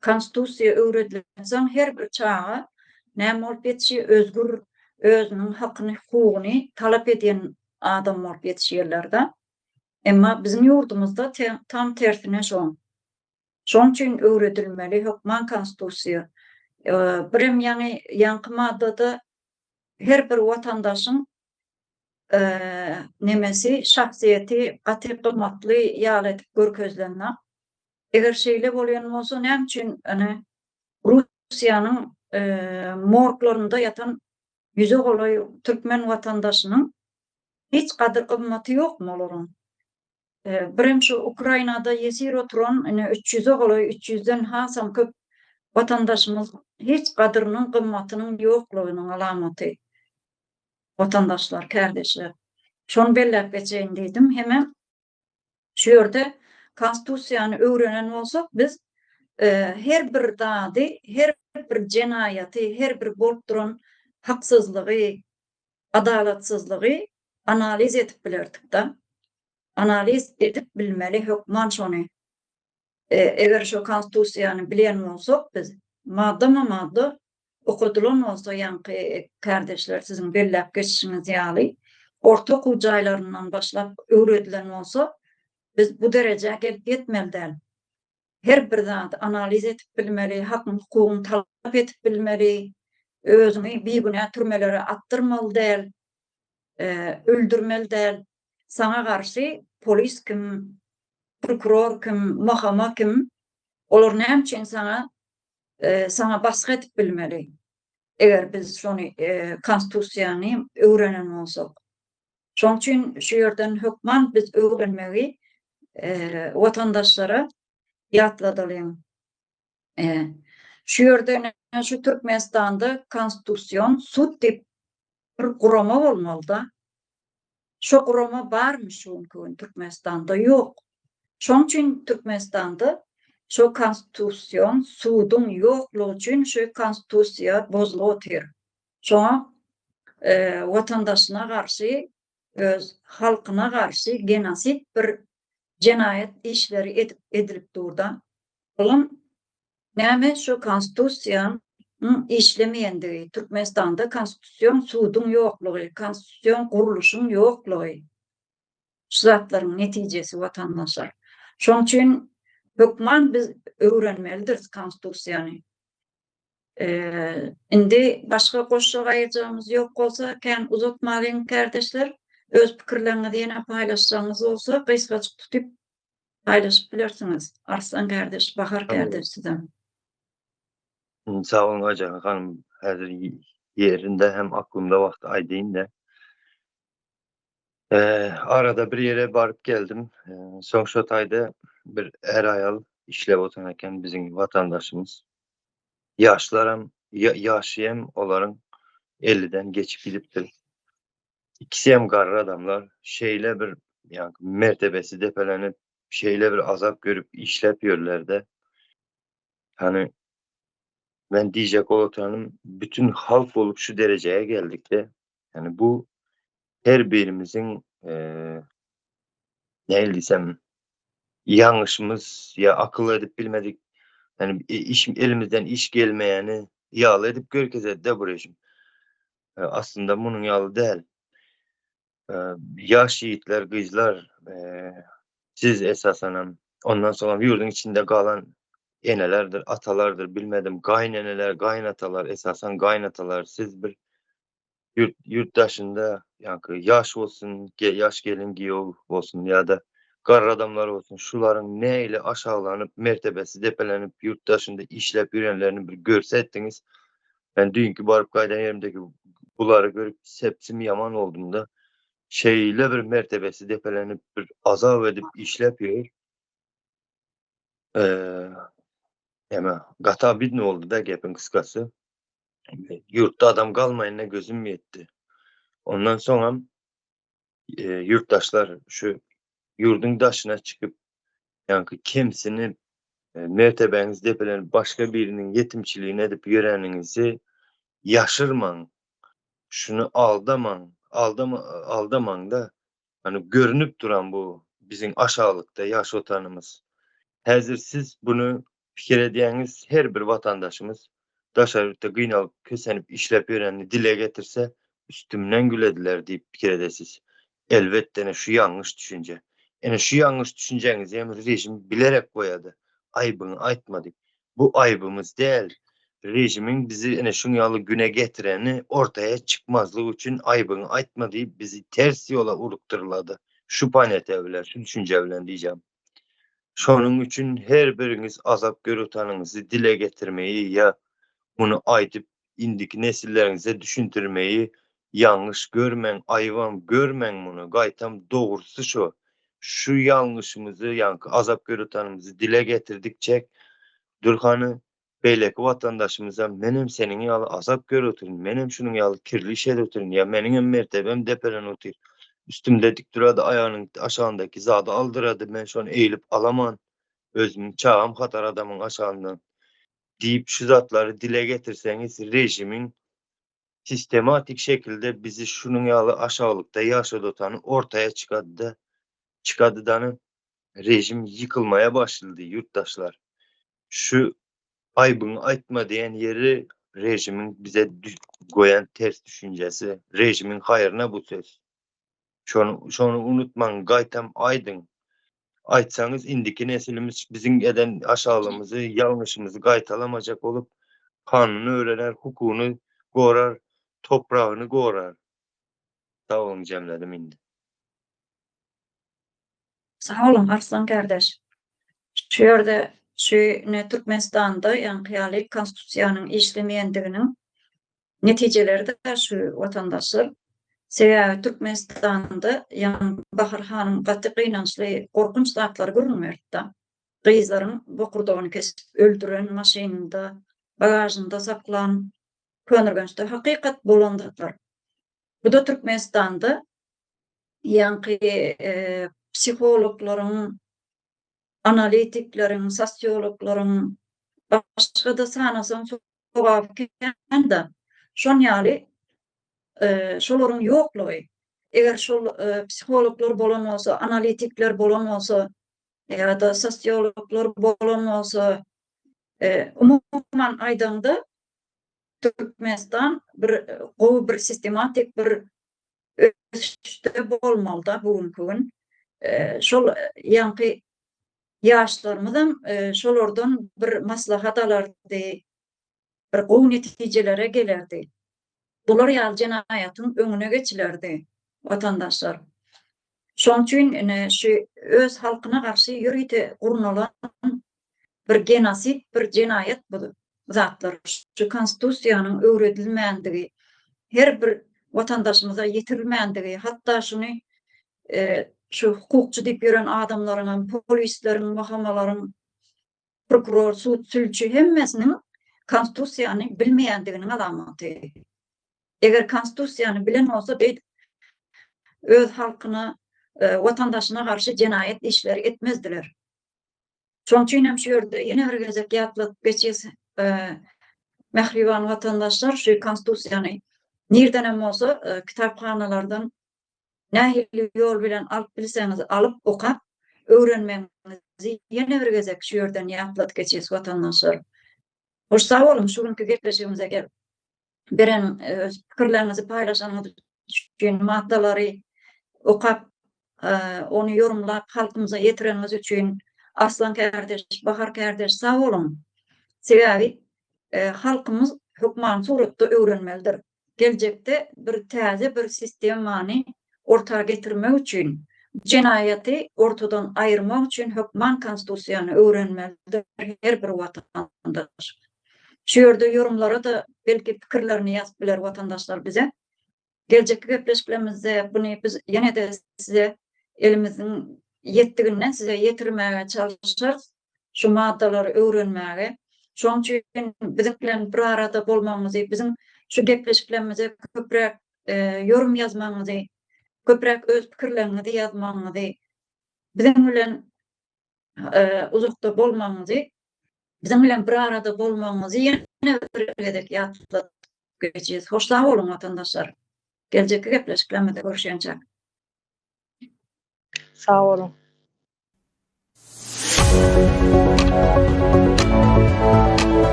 Konstitusiýa öwredilensoň her bir çaga näme bolup ýetişýär, özgür, özüniň hakyny, hukugyny talap edýän adam bolup ýetişýärler-de. Emma biziň ýurdumyzda tam tersine şoň. Şoň üçin öwredilmeli hökman Konstitusiýa. Birem ýaňy ýaňky maddada her bir watandaşyň nemesi, şahsyýeti gaty gymmatly ýaly edip görkezilen-de. Eger şeýle bolýan bolsa näme üçin ine Russiýanyň morglarynda ýatan ýüze golaý türkmen watandaşynyň hiç gadyr-gymmaty ýokmy olaryň? Birem şu Ukrainada ýesir oturan ine üç ýüze golaý, üç ýüzden hasam köp watandaşymyz hiç gadyrynyň, gymmatynyň ýoklugynyň alamaty. Watandaşlar, kärdeşler. Şony belläp geçeýin diýdim. Hemem Şu ýerde Konstitusiýany öwrenen bolsak, biz her bir zady, her bir jenaýaty, her bir bolup duran haksyzlygy, adalatsyzlygy analiz edip bilerdik-de. Analiz edip bilmeli hökman şony. Eger şo konstitusiýany bilen bolsak biz, maddama-madda okadylan bolsa ýaňky kärdeşler siziň belläp geçişiňiz ýaly, orta okuw jaýlaryndan başlap öwredilen bolsa, biz bu derejä gelip ýetmeli däl. Her bir zady analiz edip bilmeli, hakyň-hukugyňy talap edip bilmeli, özüňi bigünä türmelere atdyrmaly däl, öldürmeli däl. Saňa garşy polis kim, prokuror kim, mahama kim, olar näme üçin saňa saňa basgy edip bilmeli? Eger biz şony konstitusiýany öwrenen bolsak. Şoň üçin şu ýerden hökman biz öwrenmegi watandaşlara ýatladalyň. Şu ýerde şu Türkmenistanda konstitusion sud diýip bir gurama bolmalyda. Şo gurama barmy şu günki gün Türkmenistanda? Ýok. Şoň üçin Türkmenistanda şo konstitusion suduň ýoklugy üçin şu konstitusiýa bozulyp otyr. Şoňa watandaşyna garşy, öz halkyna garşy genosid bir jenaýat işleri edip edilip durda. Olam Näme şu konstitusiýanyň işlemeýändigi, Türkmenistanda konstitusion suduň ýoklugy, konstitusion gurluşyň ýoklugy şu zatlaryň netijesi watandaşlar. Şoň üçin hökman biz öwrenmelidiris konstitusiýany. Indi başga goşjak aýyrjagymyz ýok bolsa kän uzatmalyň kärdeşler. Öz pikirleriňizi ýene paýlaşjagyňyz bolsa gysgajyk tutyp Paýlaşyp bilersiňiz. Arslan kardeş, Bahar kardeş sizem. Sag boluň Aýjahan hanym. Häzir ýerinde hem aklymda wagty aýdaýyn-da. Arada bir ýere baryp geldim. Soň şo taýda bir är-aýal işläp oturan eken biziň watandaşymyz. Ýaşlaram, ýaşy hem olaryň elliden geçip gidipdir. Ikisi hem garry adamlar şeýle bir ýaňky mertebesi depelenip, şeýle bir azap görüp işläp ýörler-de. Hany men diýjek bolatanym bütün halk bolup şu derejeye geldik-de. Ýani bu her birimiziň nähili diýsem ýalňyşymyz ýa akyl edip bilmedik ýani iş elimizden iş gelmeýäni ýaly edip görkezedi-de bu režim. Aslynda munuň ýaly däl. Ýaş ýigitler, gyzlar, siz esasanam, ondan soňam ýurduň içinde galan enelerdir, atalardyr, bilmedim, gaýyneneler, gaýynatalar, esasan gaýynatalar, siz bir ýurt ýurt daşynda, ýaňky ýaş bolsun, ýaş gelin giýew bolsun ýa-da garry adamlar bolsun, şularyň nähili aşaglanyp, mertebesi depelenip, ýurt daşynda işläp ýörenlerini bir görse etdiňiz, Men düýnki baryp gaýdan ýerimdeki bulary görüp sepsim ýaman boldum-da. Şeýle bir mertebesi depelenip bir azap edip işläp ýör. Eme gaty obidno boldy-da gepiň gysgasy. Ýurtda adam galmaýanyna gözüm ýetdi. Ondan soňam ýurtdaşlar şu ýurduň daşyna çykyp, ýaňky kemsinip, mertebäňiz depelenip başga biriniň ýetimçiligini edip ýöreniňizi ýaşyrmaň. Şuny aldamaň, aldama aldamaňda. Hani görünip duran bu biziň aşalykda ýaşotanymyz. Häzir siz bunu pikir edýäňiz her bir watandaşymyz daşary ýurtda gynalyp kösenip işläp ýörenini dile getirse üstümden gülediler diýip pikir edesiz. Elbetde ene şu ýalňyş düşünje. Ene şu ýalňyş düşünjäňizi hem režim bilerek goýady. Aýbyňy aýtma diýip. Bu aýbymyz däl. Režimiň bizi ene şuň ýaly güne getireni ortaýa çykmazlyk üçin aýbyňy aýtma diýip bizi ters ýola urukdyrylady. Şu panete bilen, şu düşünje bilen diýjäm. Şonuň üçin her biriňiz azap görütanyňyzy dile getirmeyi ýa muny aýdyp indiki nesilleriňize düşündirmeyi ýalňyş görmäň, aýybam görmäň muny, gaýtam dogrusy şo. Şu ýalňyşymyzy, ýaňky azap görütanymyzy dile getirdikçek dur hany beýleki watandaşymyzam menem seniň ýaly azap görüp otyryn, menem şunuň ýaly kirli iş edip otyryn ýa meniňem mertebem depelen otyr, üstümde dik durady, aýagynyň aşagyndaky zady aldyrady, men şony eýlip alaman, özümiň çagam hatar adamyň aşagyndan diýip şu zatlary dile getirseňiz režimiň sistematik şekilde bizi şunuň ýaly aşaglykda ýaşadotany ortaýa çykady-da, çykadydany režim ýykylmaýa başldy ýurtdaşlar. Şu aýbyňy aýtma diýen ýeri režimiň bize goýan ters düşünjesi. Režimiň haýryna bu söz. Şony şony unutmaň, gaýtam aýdyň. Aýtsaňyz indiki nesilimiz biziň eden aşalymyzy, ýalňyşymyzy gaýtalamajak bolup kanuny öwrener, hukugyny gorar, topragyny gorar. Sag boluň jemledim indi. Sag boluň Arslan kardeş. Şu ýerde şu ine Türkmenistanda ýaňky ýaly konstitusiýanyň işlemeýändiginiň netijeleri-de şu watandaşlar. Sebäbi Türkmenistanda ýaňy Bahar hanym gaty gynançly, gorkunç zatlary gürrüň berdi-de. Gyzlaryň bokurdagyny kesip öldüren, maşynynda, bagažynda saklan, Köneürgençde hakykat bolan zatlar. Bu-da Türkmenistanda ýaňky psihologlaryň, analitikleriň, sosiologlaryň, başga-da sanasaň sogaby kän-de, şon ýaly şolaryň ýoklugy, eger şol psihologlar bolan bolsa, analitikler bolan bolsa ýa-da sosiologlar bolan bolsa, umuman aýdaňda, Türkmenistan bir gowy bir sistematik bir ösüşde bolmalyda bu günki gün. Şol ýaňky ýaşlarymyzam şolardan bir maslahat alardy, bir gowy netijelere gelerdi. Bular ýaly jenaýatyň öňüne geçilerdi watandaşlar. Şoň üçin ine şu öz halkyna garşy ýörite gurnalan bir genosid, bir jenaýat bu zatlar. Şu konstitusiýanyň öwredilmändigi, her bir watandaşymyza ýetirilmändigi, hatda şuny şu hukukçy diýip ýören adamlaryň hem, polisleriň, mahamalaryň, prokuror, sud, sülçi hemmesiniň konstitusiýany bilmeýändiginiň alamaty. Eger konstitusiýany bilen bolsa beýdip öz halkyna, watandaşyna garşy jenaýat işleri etmezdiler. Şonuň üçin hem şu ýerde ýene bir gezek ýatladyp geçýäs, mähriban watandaşlar, şu konstitusiýany nirdenem bolsa kitaphanalardan nähili ýol bilen alyp bilseňiz alyp okap öwrenmegiňizi ýene bir gezek şu ýerden ýatladyp geçýäs watandaşlar. Hoş sag boluň şu günki gepleşigimize gelip beren öz pikirleriňizi paýlaşanyňyz üçin maddalary okap ony ýorumlap halkymyza ýetireniňiz üçin Arslan kärdeş, Bahar kärdeş sag boluň. Sebäbi halkymyz hökmany suratda öwrenmelidir. Geljekde bir täze bir sistemany orta getirmek üçin, jenaýaty ortadan aýyrmak üçin hökman konstitusiýany öwrenmelidir her bir watandaş. Şu ýerde ýorumlara-da belki pikirlerini ýazyp biler watandaşlar bize. Geljekki gepleşiklerimizde buny biz ýene-de size elimiziň ýetdiginden size ýetirmäge çalyşarys, şu maddalary öwrenmäge. Şonuň üçin biziň bilen bir arada bolmagyňyzy, biziň şu gepleşiklerimize köpräk. ýorum ýazmagyňyzy, köpräk öz pikirleriňizi ýazmagyňyzy, biziň bilen uzakda bolmagyňyzy, biziň bilen bir arada bolmagyňyzy ýene bir gezek ýatladyp geçýäs. Hoş sag boluň watandaşlar. Geljekki gepleşiklerimizde görüşýänçäk. Sag boluň.